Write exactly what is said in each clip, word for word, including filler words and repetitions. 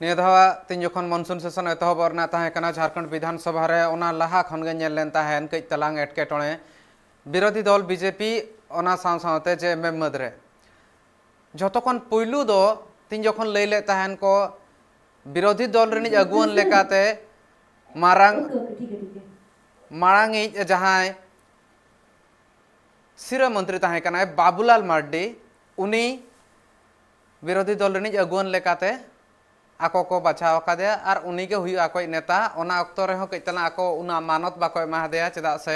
ᱱᱤᱭᱟᱹ ᱫᱷᱟᱣᱟᱜ ᱛᱤᱱ ᱡᱚᱠᱷᱚᱱ ᱢᱚᱱᱥᱩᱱ ᱥᱮᱥᱚᱱ ᱮᱛᱚᱦᱚᱵᱚᱜ ᱨᱮᱱᱟᱜ ᱛᱟᱦᱮᱸ ᱠᱟᱱᱟ ᱡᱷᱟᱲᱠᱷᱚᱸᱰ ᱵᱤᱫᱷᱟᱱ ᱥᱚᱵᱷᱟ ᱨᱮ, ᱚᱱᱟ ᱞᱟᱦᱟ ᱠᱷᱚᱱ ᱜᱮ ᱧᱮᱞ ᱞᱮᱱ ᱛᱟᱦᱮᱱ ᱠᱟᱹᱡ ᱛᱟᱞᱟᱝ ᱮᱴᱠᱮᱴᱚᱬᱮ ᱵᱤᱨᱳᱫᱷᱤ ᱫᱚᱞ ᱵᱤᱡᱮᱯᱤ, ᱚᱱᱟ ᱥᱟᱶ ᱥᱟᱶᱛᱮ ᱡᱮ ᱮᱢ ᱮᱢ ᱢᱟᱹᱫᱽ ᱨᱮ᱾ ᱡᱷᱚᱛᱚ ᱠᱷᱚᱱ ᱯᱩᱭᱞᱩ ᱫᱚ ᱛᱤᱱ ᱡᱚᱠᱷᱚᱱ ᱞᱟᱹᱭ ᱞᱮᱫ ᱛᱟᱦᱮᱱ ᱠᱚ ᱵᱤᱨᱳᱫᱷᱤ ᱫᱚᱞ ᱨᱤᱱᱤᱡ ᱟᱹᱜᱩᱣᱟᱹᱱ ᱞᱮᱠᱟᱛᱮ ᱢᱟᱨᱟᱝ, ᱢᱟᱲᱟᱝᱤᱡ ᱡᱟᱦᱟᱸᱭ ᱥᱤᱨᱟᱹ ᱢᱚᱱᱛᱨᱤ ᱛᱟᱦᱮᱸ ᱠᱟᱱᱟᱭ ᱵᱟᱵᱩᱞᱟᱞ ᱢᱟᱨᱰᱤ, ᱩᱱᱤ ᱵᱤᱨᱳᱫᱷᱤ ᱫᱚᱞ ᱨᱤᱱᱤᱡ ᱟᱹᱜᱩᱣᱟᱹᱱ ᱞᱮᱠᱟᱛᱮ ᱟᱠᱚ ᱠᱚ ᱵᱟᱪᱷᱟᱣ ᱟᱠᱟᱫᱮᱭᱟ ᱟᱨ ᱩᱱᱤ ᱜᱮ ᱦᱩᱭᱩᱜ ᱟᱠᱚᱭᱤᱡ ᱱᱮᱛᱟ᱾ ᱚᱱᱟ ᱚᱠᱛᱚ ᱨᱮᱦᱚᱸ ᱠᱟᱹᱡ ᱛᱟᱞᱟᱝ ᱟᱠᱚ ᱩᱱᱟᱹᱜ ᱢᱟᱱᱚᱛ ᱵᱟᱠᱚ ᱮᱢᱟ ᱦᱟᱫᱮᱭᱟ, ᱪᱮᱫᱟᱜ ᱥᱮ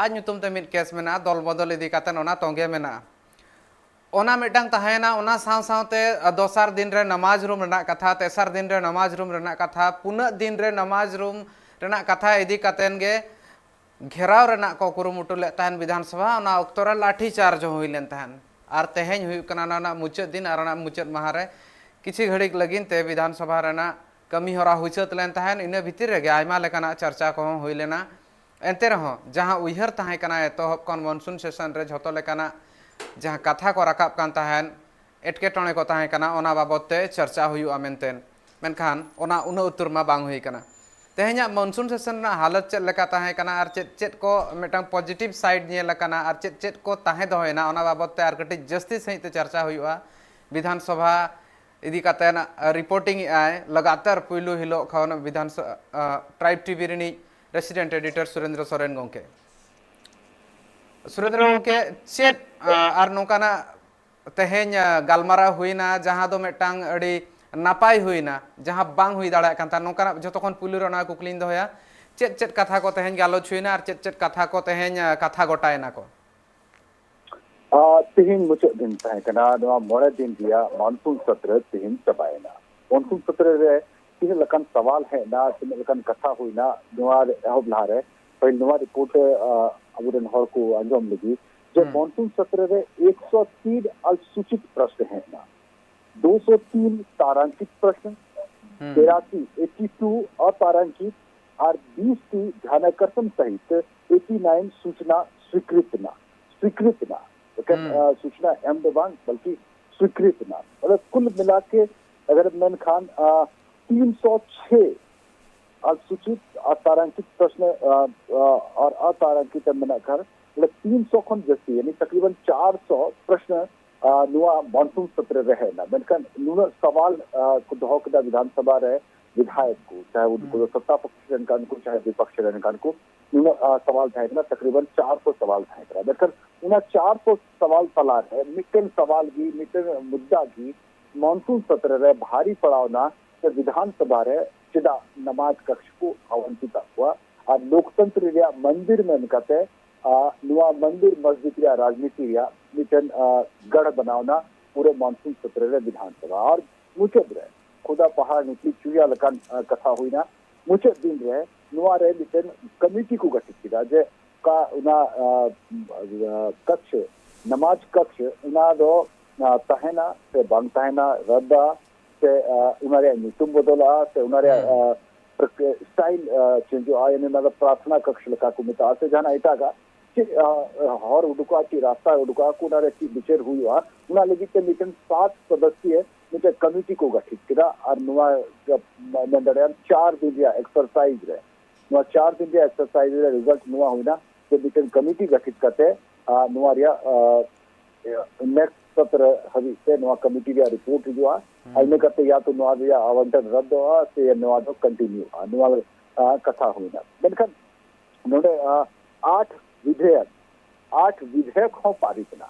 ᱟᱡ ᱧᱩᱛᱩᱢ ᱛᱮ ᱢᱤᱫ ᱠᱮᱥ ᱢᱮᱱᱟᱜᱼᱟ, ᱫᱚᱞ ᱵᱚᱫᱚᱞ ᱤᱫᱤ ᱠᱟᱛᱮ ᱚᱱᱟ ᱛᱚᱸᱜᱮ ᱢᱮᱱᱟᱜᱼᱟ᱾ ᱚᱱᱟ ᱢᱤᱫᱴᱟᱝ ᱛᱟᱦᱮᱸᱭᱮᱱᱟ᱾ ᱚᱱᱟ ᱥᱟᱶ ᱥᱟᱶᱛᱮ ᱫᱚᱥᱟᱨ ᱫᱤᱱ ᱨᱮ ᱱᱟᱢᱟᱡᱽ ᱨᱩᱢ ᱨᱮᱱᱟᱜ ᱠᱟᱛᱷᱟ, ᱛᱮᱥᱟᱨ ᱫᱤᱱ ᱨᱮ ᱱᱟᱢᱟᱡᱽ ᱨᱩᱢ ᱨᱮᱱᱟᱜ ᱠᱟᱛᱷᱟ, ᱯᱩᱱᱟᱹᱜ ᱫᱤᱱ ᱨᱮ ᱱᱟᱢᱟᱡᱽ ᱨᱩᱢ ᱨᱮᱱᱟᱜ ᱠᱟᱛᱷᱟ ᱤᱫᱤ ᱠᱟᱛᱮᱱ ᱜᱮ ᱜᱷᱮᱨᱟᱣ ᱨᱮᱱᱟᱜ ᱠᱚ ᱠᱩᱨᱩᱢᱩᱴᱩ ᱞᱮᱫ ᱛᱟᱦᱮᱱ ᱵᱤᱫᱷᱟᱱ ᱥᱚᱵᱷᱟ᱾ ᱚᱱᱟ ᱚᱠᱛᱚ ᱨᱮ ᱞᱟᱴᱷᱤ ᱪᱟᱨᱡᱽ ᱦᱚᱸ ᱦᱩᱭ ᱞᱮᱱ ᱛᱟᱦᱮᱱ᱾ ᱟᱨ ᱛᱮᱦᱮᱧ ᱦᱩᱭᱩᱜ ᱠᱟᱱᱟ ᱚᱱᱟ ᱨᱮᱱᱟᱜ ᱢᱩᱪᱟᱹᱫ ᱫᱤᱱ, ᱟᱨ ᱚᱱᱟ ᱢᱩᱪᱟᱹᱫ ᱢᱟᱦᱟ ᱨᱮ ᱠᱤᱪᱷᱤ ᱜᱷᱟᱹᱲᱤᱠ ᱞᱟᱹᱜᱤᱫ ᱛᱮ ᱵᱤᱫᱷᱟᱱ ᱥᱚᱵᱷᱟ ᱨᱮᱱᱟᱜ ᱠᱟᱹᱢᱤ ᱦᱚᱨᱟ ᱦᱩᱭᱥᱟᱹᱛ ᱞᱮᱱ ᱛᱟᱦᱮᱱ᱾ ᱤᱱᱟᱹ ᱵᱷᱤᱛᱤᱨ ᱨᱮᱜᱮ ᱟᱭᱢᱟ ᱞᱮᱠᱟᱱᱟᱜ ᱪᱟᱨᱪᱟ ᱠᱚᱦᱚᱸ ᱦᱩᱭ ᱞᱮᱱᱟ᱾ ᱮᱱᱛᱮ ᱨᱮᱦᱚᱸ ᱡᱟᱦᱟᱸ ᱩᱭᱦᱟᱹᱨ ᱛᱟᱦᱮᱸ ᱠᱟᱱᱟ ᱮᱛᱚᱦᱚᱵ ᱠᱷᱚᱱ ᱢᱚᱱᱥᱩᱱ ᱥᱮᱥᱚᱱ ᱨᱮ ᱡᱷᱚᱛᱚ ᱞᱮᱠᱟᱱᱟᱜ ᱡᱟᱦᱟᱸ ᱠᱟᱛᱷᱟ ᱠᱚ ᱨᱟᱠᱟᱵ ᱠᱟᱱ ᱛᱟᱦᱮᱸᱫ, ᱮᱴᱠᱮᱴᱚᱬᱮ ᱠᱚ ᱛᱟᱦᱮᱸ ᱠᱟᱱᱟ, ᱚᱱᱟ ᱵᱟᱵᱚᱫ ᱛᱮ ᱪᱟᱨᱪᱟ ᱦᱩᱭᱩᱜᱼᱟ ᱢᱮᱱᱛᱮ, ᱢᱮᱱᱠᱷᱟᱱ ᱚᱱᱟ ᱩᱱᱟᱹᱜ ᱩᱛᱟᱹᱨ ᱢᱟ ᱵᱟᱝ ᱦᱩᱭ ᱠᱟᱱᱟ᱾ ᱛᱮᱦᱮᱧᱟᱜ ᱢᱚᱱᱥᱩᱱ ᱥᱮᱥᱚᱱ ᱨᱮᱱᱟᱜ ᱦᱟᱞᱚᱛ ᱪᱮᱫ ᱞᱮᱠᱟ ᱛᱟᱦᱮᱸ ᱠᱟᱱᱟ ᱟᱨ ᱪᱮᱫ ᱪᱮᱫ ᱠᱚ ᱢᱤᱫᱴᱟᱝ positive side ᱧᱮᱞ ᱟᱠᱟᱱᱟ ᱟᱨ ᱪᱮᱫ ᱪᱮᱫ ᱠᱚ ᱛᱟᱦᱮᱸ ᱫᱚᱦᱚᱭᱮᱱᱟ, ᱚᱱᱟ ᱵᱟᱵᱚᱫ ᱛᱮ ᱟᱨ ᱠᱟᱹᱴᱤᱡ ᱡᱟᱹᱥᱛᱤ ᱥᱟᱺᱦᱤᱡ ᱛᱮ ᱪᱟᱨᱪᱟ ᱦᱩᱭᱩᱜᱼᱟ᱾ ᱵᱤᱫᱷᱟᱱ ᱥᱚᱵᱷᱟ ᱤᱫᱤ ᱠᱟᱛᱮ reporting ᱮᱫ ᱟᱭ ᱞᱟᱜᱟᱛᱟᱨ ᱯᱩᱭᱞᱩ ᱦᱤᱞᱳᱜ ᱠᱷᱚᱱ ᱵᱤᱫᱷᱟᱱ ᱥᱚ-, ᱟᱸ, Tribe TV ᱨᱤᱱᱤᱡ resident editor ᱥᱩᱨᱮᱱᱫᱨᱚ ᱥᱚᱨᱮᱱ ᱜᱚᱢᱠᱮ᱾ ᱥᱩᱨᱮᱱᱫᱨᱚ ᱜᱚᱢᱠᱮ, ᱪᱮᱫ, ᱟᱸ, ᱟᱨ ᱱᱚᱝᱠᱟᱱᱟᱜ ᱛᱮᱦᱮᱧ, ᱟᱸ, ᱜᱟᱞᱢᱟᱨᱟᱣ ᱦᱩᱭᱱᱟ, ᱡᱟᱦᱟᱸ ᱫᱚ ᱢᱤᱫᱴᱟᱝ ᱟᱹᱰᱤ ᱱᱟᱯᱟᱭ ᱦᱩᱭᱱᱟ, ᱡᱟᱦᱟᱸ ᱵᱟᱝ ᱦᱩᱭ ᱫᱟᱲᱮᱭᱟᱜ ᱠᱟᱱ ᱛᱟᱦᱮᱸᱫ, ᱱᱚᱝᱠᱟᱱᱟᱜ ᱡᱷᱚᱛᱚ ᱠᱷᱚᱱ ᱯᱩᱭᱞᱩ ᱨᱮ ᱚᱱᱟ ᱠᱩᱠᱞᱤᱧ ᱫᱚᱦᱚᱭᱟ, ᱪᱮᱫ ᱪᱮᱫ ᱠᱟᱛᱷᱟ ᱠᱚ ᱛᱮᱦᱮᱧ ᱜᱟᱞᱚᱪ ᱦᱩᱭᱱᱟ ᱟᱨ ᱪᱮᱫ ᱪᱮᱫ ᱠᱟᱛᱷᱟ ᱠᱚ ᱛᱮᱦᱮᱧ, ᱟᱸ, ᱠᱟᱛᱷᱟ ᱜᱚᱴᱟᱭᱮᱱᱟ ᱠᱚ? ᱟᱨ ᱛᱮᱦᱮᱧ ᱢᱩᱪᱟᱹᱫ ᱫᱤᱱ ᱛᱟᱦᱮᱸ ᱠᱟᱱᱟ ᱱᱚᱣᱟ ᱢᱚᱬᱮ ᱫᱤᱱ ᱨᱮᱭᱟᱜ ᱢᱚᱱᱥᱩᱱ ᱥᱚᱛᱨᱚ ᱛᱮᱦᱮᱧ ᱪᱟᱵᱟᱭᱮᱱᱟ᱾ ᱢᱚᱱᱥᱩᱱ ᱥᱚᱛᱨᱚ ᱨᱮ ᱛᱤᱱᱟᱹᱜ ᱞᱮᱠᱟᱱ ᱥᱟᱣᱟᱞ ᱦᱮᱡ ᱮᱱᱟ, ᱛᱤᱱᱟᱹᱜ ᱞᱮᱠᱟᱱ ᱠᱟᱛᱷᱟ ᱦᱩᱭᱱᱟ, ᱱᱚᱣᱟ ᱨᱮ ᱮᱦᱚᱵ ᱞᱟᱦᱟᱨᱮ ᱯᱟᱹᱦᱤᱞ ᱱᱚᱣᱟ ᱨᱤᱯᱳᱨᱴ, ᱟᱸ, ᱟᱵᱚᱨᱮᱱ ᱦᱚᱲ ᱠᱚ ᱟᱸᱡᱚᱢ ᱞᱟᱹᱜᱤᱫ ᱡᱮ ᱦᱩᱸ᱾ ᱢᱚᱱᱥᱩᱱ ᱥᱚᱛᱨᱚ ᱨᱮ ᱮᱠᱥᱚ ᱛᱤᱱ ᱟᱞᱥᱩᱪᱤᱛ ᱯᱨᱚᱥᱱ ᱦᱮᱡ ᱮᱱᱟ, ᱫᱩᱥᱚ ᱛᱤᱱ ᱛᱟᱨᱟᱝᱠᱤᱛ ᱯᱨᱚᱥᱱ, ᱦᱩᱸ᱾ ᱛᱮᱨᱟᱥᱤ, ᱮᱭᱤᱴᱤ ᱴᱩ ᱚᱛᱟᱨᱟᱝᱠᱤᱛ ᱟᱨ ᱵᱤᱥ ᱴᱤ ᱫᱷᱭᱟᱱᱟᱠᱚᱨᱥᱚᱱ ᱥᱟᱦᱤᱛ ᱮᱭᱤᱴᱤ ᱱᱟᱭᱤᱱ ᱥᱩᱪᱱᱟ ᱥᱣᱤᱠᱨᱤᱛ ᱮᱱᱟ, ᱥᱣᱤᱠᱨᱤᱛ ᱮᱱᱟ᱾ ᱮᱠᱮᱱ, ᱦᱩᱸ᱾ ᱟᱸ, ᱥᱩᱪᱱᱟ ᱮᱢ ᱫᱚ ᱵᱟᱝ, ᱵᱚᱞᱠᱤ ᱥᱣᱤᱠᱨᱤᱛ ᱮᱱᱟ᱾ ᱵᱚᱞᱮ ᱠᱩᱞ ᱢᱤᱞᱟ ᱠᱮ ᱟᱜᱟᱨ ᱢᱮᱱᱠᱷᱟᱱ ᱛᱤᱱ ᱥᱚ ᱪᱷᱮ ᱚᱱᱩᱥᱩᱪᱤᱛ ᱟᱨ ᱛᱟᱨᱟᱝᱠᱤᱛ ᱯᱨᱚᱥᱱᱚ ᱟᱨ ᱚᱛᱟᱨᱟᱝᱠᱤᱛ ᱢᱮᱱᱟᱜ ᱠᱷᱟᱱ ᱛᱤᱱ ᱥᱚ ᱠᱷᱚᱱ ᱡᱟᱹᱥᱛᱤ ᱭᱟᱱᱤ ᱛᱟᱠᱨᱤᱵᱟᱱ ᱪᱟᱨ ᱥᱚ ᱯᱨᱚᱥᱱᱚ ᱱᱚᱣᱟ ᱢᱚᱱᱥᱩᱱ ᱥᱚᱛᱨᱚ ᱨᱮ ᱦᱮᱡ ᱮᱱᱟ᱾ ᱢᱮᱱᱠᱷᱟᱱ ᱱᱩᱱᱟᱹᱜ ᱥᱟᱣᱟᱞ ᱠᱚ ᱫᱚᱦᱚ ᱠᱮᱫᱟ ᱵᱤᱫᱷᱟᱱ ᱥᱚᱵᱷᱟ ᱨᱮ ᱵᱤᱫᱷᱟᱭᱚᱠ ᱠᱚ, ᱪᱟᱦᱮ ᱩᱱᱠᱩ ᱫᱚ ᱥᱚᱛᱛᱟ ᱯᱚᱠᱠᱷ ᱨᱮᱱ ᱠᱟᱱ ᱠᱚ ᱪᱟᱦᱮ ᱵᱤᱯᱚᱠᱠᱷ ᱨᱮᱱ ᱠᱟᱱ ᱠᱚ, ᱱᱩᱱᱟᱹᱜ ᱥᱟᱣᱟᱞ ᱛᱟᱦᱮᱸ ᱠᱟᱱᱟ, ᱛᱟᱠᱨᱤᱵᱟᱱ ᱪᱟᱨ ᱥᱚ ᱥᱟᱣᱟᱞ ᱛᱟᱦᱮᱸ ᱠᱟᱱᱟ᱾ ᱢᱮᱱᱠᱷᱟᱱ ᱚᱱᱟ ᱪᱟᱨ ᱥᱚ ᱥᱟᱣᱟᱞ ᱛᱟᱞᱟᱨᱮ ᱢᱤᱫᱴᱮᱱ ᱥᱟᱣᱟᱞ ᱜᱮ, ᱢᱤᱫᱴᱮᱱ ᱢᱩᱫᱽᱫᱟ ᱜᱮ ᱢᱚᱱᱥᱩᱱ ᱥᱚᱛᱨᱚ ᱨᱮ ᱵᱷᱟᱨᱤ ᱯᱟᱲᱟᱣᱱᱟ ᱥᱮ ᱵᱤᱫᱷᱟᱱ ᱥᱚᱵᱷᱟ ᱨᱮ ᱪᱮᱫᱟᱜ ᱱᱟᱢᱟᱡᱽ ᱠᱚᱠᱥ ᱠᱚ ᱟᱣᱚᱱᱴᱤᱛ ᱟᱠᱚᱣᱟ ᱟᱨ ᱞᱳᱠᱛᱚᱱᱛᱨᱚ ᱨᱮᱭᱟᱜ ᱢᱚᱱᱫᱤᱨ ᱢᱮᱱ ᱠᱟᱛᱮ ᱱᱚᱣᱟ ᱢᱚᱱᱫᱤᱨ ᱢᱚᱥᱡᱤᱫ ᱨᱮᱭᱟᱜ ᱨᱟᱡᱽᱱᱤᱛᱤ ᱨᱮᱭᱟᱜ ᱢᱤᱫᱴᱮᱱ ᱜᱟᱲ ᱵᱮᱱᱟᱣᱱᱟ ᱯᱩᱨᱟᱹ ᱢᱚᱱᱥᱩᱱ ᱥᱚᱛᱨᱚ ᱨᱮ ᱵᱤᱫᱷᱟᱱ ᱥᱚᱵᱷᱟ᱾ ᱟᱨ ᱢᱩᱪᱟᱹᱫ ᱨᱮ ᱠᱷᱩᱫᱟ ᱯᱟᱦᱟᱲ ᱱᱤᱛᱞᱤ ᱪᱩᱭᱟ ᱞᱮᱠᱟᱱ ᱠᱟᱛᱷᱟ ᱦᱩᱭᱱᱟ᱾ ᱢᱩᱪᱟᱹᱫ ᱫᱤᱱ ᱨᱮ ᱱᱚᱣᱟ ᱨᱮ ᱢᱤᱫᱴᱮᱱ ᱠᱚᱢᱤᱴᱤ ᱠᱚ ᱜᱚᱴᱷᱤᱛ ᱠᱮᱫᱟ ᱡᱮ ᱚᱠᱟ ᱚᱱᱟ ᱠᱚᱠᱥ, ᱱᱟᱢᱟᱡᱽ ᱠᱚᱠᱥ, ᱚᱱᱟ ᱫᱚ ᱛᱟᱦᱮᱱᱟ ᱥᱮ ᱵᱟᱝ ᱛᱟᱦᱮᱱᱟ, ᱨᱟᱫᱟ ᱥᱮ ᱚᱱᱟ ᱨᱮᱭᱟᱜ ᱧᱩᱛᱩᱢ ᱵᱚᱫᱚᱞᱚᱜᱼᱟ ᱥᱮ ᱚᱱᱟ ᱨᱮᱭᱟᱜ ᱥᱴᱟᱭᱤᱞ ᱪᱮᱧᱡᱚᱜᱼᱟ, ᱭᱟᱱᱤ ᱚᱱᱟ ᱫᱚ ᱯᱨᱟᱨᱛᱷᱱᱟ ᱠᱚᱠᱥ ᱞᱮᱠᱟ ᱠᱚ ᱢᱮᱛᱟᱜᱼᱟ ᱥᱮ ᱡᱟᱦᱟᱱᱟᱜ ᱮᱴᱟᱜᱟᱜ ᱪᱮᱫ ᱦᱚᱨ ᱩᱰᱩᱠᱚᱜᱼᱟ, ᱪᱮᱫ ᱨᱟᱥᱛᱟ ᱩᱰᱩᱠᱚᱜᱼᱟ, ᱚᱱᱟ ᱨᱮ ᱪᱮᱫ ᱵᱤᱪᱟᱹᱨ ᱦᱩᱭᱩᱜᱼᱟ, ᱚᱱᱟ ᱞᱟᱹᱜᱤᱫ ᱛᱮ ᱢᱤᱫᱴᱮᱱ ᱥᱟᱛ ᱥᱚᱫᱚᱥᱭᱚ ᱢᱤᱫᱴᱮᱱ ᱠᱚᱢᱤᱴᱤ ᱠᱚ ᱜᱚᱴᱷᱤᱛ ᱠᱮᱫᱟ᱾ ᱟᱨ ᱱᱚᱣᱟ ᱢᱮᱱ ᱫᱟᱲᱮᱭᱟᱜᱼᱟᱢ ᱪᱟᱨ ᱫᱤᱱ ᱨᱮᱭᱟᱜ ᱮᱠᱥᱟᱨᱥᱟᱭᱤᱡᱽ ᱨᱮ, ᱱᱚᱣᱟ ᱪᱟᱨ ᱫᱤᱱ ᱨᱮᱭᱟᱜ ᱮᱠᱥᱟᱨᱥᱟᱭᱤᱡᱽ ᱨᱮ ᱨᱮᱡᱟᱞᱴ ᱱᱚᱣᱟ ᱦᱩᱭᱱᱟ ᱡᱮ ᱢᱤᱫᱴᱮᱱ ᱠᱚᱢᱤᱴᱤ ᱜᱚᱴᱷᱤᱛ ᱠᱟᱛᱮ ᱱᱚᱣᱟ ᱨᱮᱭᱟᱜ ᱱᱮᱠᱥᱴ ᱥᱚᱛᱨᱚ ᱦᱟᱹᱵᱤᱡ ᱛᱮ ᱱᱚᱣᱟ ᱠᱚᱢᱤᱴᱤ ᱨᱮᱭᱟᱜ ᱨᱤᱯᱳᱨᱴ ᱦᱤᱡᱩᱜᱼᱟ᱾ ᱟᱨ ᱤᱱᱟᱹ ᱠᱟᱛᱮ ᱭᱟ ᱛᱚ ᱱᱚᱣᱟ ᱨᱮᱭᱟᱜ ᱟᱵᱚᱱᱴᱚᱱ ᱨᱟᱫᱫᱚᱜᱼᱟ ᱥᱮ ᱱᱚᱣᱟ ᱫᱚ ᱠᱚᱱᱴᱤᱱᱤᱭᱩᱜᱼᱟ, ᱱᱚᱣᱟ ᱠᱟᱛᱷᱟ ᱦᱩᱭᱱᱟ᱾ ᱢᱮᱱᱠᱷᱟᱱ ᱱᱚᱰᱮ ᱟᱴ ᱵᱤᱫᱷᱮᱭᱚᱠ, ᱟᱴ ᱵᱤᱫᱷᱮᱭᱚᱠ ᱦᱚᱸ ᱯᱟᱨᱤᱛ ᱮᱱᱟ᱾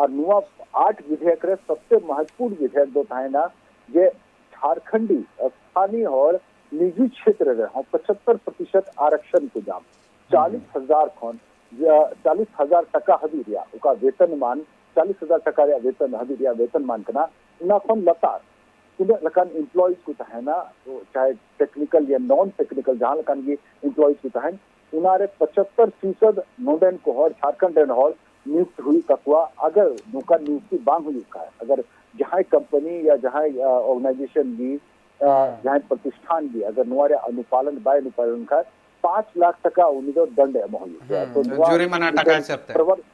ᱟᱨ ᱱᱚᱣᱟ ᱟᱴ ᱵᱤᱫᱷᱮᱭᱚᱠ ᱨᱮ ᱥᱚᱵᱥᱮ ᱢᱚᱦᱚᱛᱯᱩᱨᱱ ᱵᱤᱫᱷᱮᱭᱚᱠ ᱫᱚ ᱛᱟᱦᱮᱸᱱᱟ ᱡᱮ ᱡᱷᱟᱲᱠᱷᱚᱸᱰᱤ ᱥᱛᱷᱟᱱᱤᱭ ᱦᱚᱲ ᱱᱤᱡᱤ ᱪᱷᱮᱛᱨᱚ ᱨᱮᱦᱚᱸ ᱯᱚᱪᱟᱛᱛᱚᱨ ᱯᱨᱚᱛᱤᱥᱚᱛ ᱟᱨᱚᱠᱥᱚᱱ ᱠᱚ ᱧᱟᱢ᱾ ᱪᱟᱞᱤᱥ ᱦᱟᱡᱟᱨ ᱠᱷᱚᱱ ᱪᱟᱞᱤᱥ ᱦᱟᱡᱟᱨ ᱴᱟᱠᱟ ᱦᱟᱹᱵᱤᱡ ᱨᱮᱭᱟᱜ ᱚᱠᱟ ᱵᱮᱛᱚᱱ ᱢᱟᱱ, ᱪᱟᱞᱤᱥ ᱦᱟᱡᱟᱨ ᱴᱟᱠᱟ ᱨᱮᱭᱟᱜ ᱵᱮᱛᱚᱱ ᱦᱟᱹᱵᱤᱡ ᱨᱮᱭᱟᱜ ᱵᱮᱛᱚᱱ ᱢᱟᱱ ᱠᱟᱱᱟ, ᱚᱱᱟ ᱠᱷᱚᱱ ᱞᱟᱛᱟᱨ ᱛᱤᱱᱟᱹᱜ ᱞᱮᱠᱟᱱ ᱮᱢᱯᱞᱚᱭᱤᱡᱽ ᱠᱚ ᱛᱟᱦᱮᱸᱱᱟ, ᱪᱟᱦᱮ ᱴᱮᱠᱱᱤᱠᱟᱞ ᱭᱟ ᱱᱚᱱ ᱴᱮᱠᱱᱤᱠᱟᱞ ᱡᱟᱦᱟᱸ ᱞᱮᱠᱟᱱ ᱜᱮ ᱮᱢᱯᱞᱚᱭᱤᱡᱽ ᱠᱚ ᱛᱟᱦᱮᱸᱱ, ᱚᱱᱟᱨᱮ ᱯᱚᱪᱟᱛᱛᱚᱨ ᱯᱷᱤᱥᱚᱫ ᱱᱚᱰᱮᱱ ᱠᱚ ᱦᱚᱲ, ᱡᱷᱟᱲᱠᱷᱚᱸᱰ ᱨᱮᱱ ᱦᱚᱲ ᱱᱤᱭᱩᱠᱛ ᱦᱩᱭᱩᱜ ᱛᱟᱠᱚᱣᱟ᱾ ᱟᱜᱟᱨ ᱱᱚᱝᱠᱟ ᱱᱤᱭᱩᱠᱛᱤ ᱵᱟᱝ ᱦᱩᱭᱩᱜ ᱠᱷᱟᱱ, ᱟᱜᱟᱨ ᱡᱟᱦᱟᱸᱭ ᱠᱳᱢᱯᱟᱱᱤ ᱭᱟ ᱡᱟᱦᱟᱸᱭ ᱚᱨᱜᱟᱱᱟᱭᱡᱮᱥᱚᱱ ᱜᱮ, ᱡᱟᱦᱟᱸᱭ ᱯᱨᱚᱛᱤᱥᱴᱷᱟᱱ ᱜᱮ ᱟᱜᱟᱨ ᱱᱚᱣᱟ ᱨᱮᱭᱟᱜ ᱚᱱᱩᱯᱟᱞᱚᱱ ᱵᱟᱭ ᱚᱱᱩᱯᱟᱞᱚᱱ ᱠᱷᱟᱱ, ᱯᱟᱸᱪ ᱞᱟᱠᱷ ᱴᱟᱠᱟ ᱩᱱᱤ ᱫᱚ ᱫᱚᱱᱰ ᱮᱢᱚᱜ ᱦᱩᱭᱩᱜ ᱛᱟᱭᱟ᱾ ᱛᱚ ᱱᱚᱣᱟ ᱡᱩᱨᱤᱢᱟᱱᱟ ᱴᱟᱠᱟ ᱢᱤᱫᱴᱮᱱ ᱦᱤᱥᱟᱹᱵ ᱛᱮ᱾ ᱯᱨᱚᱵᱚᱞ-,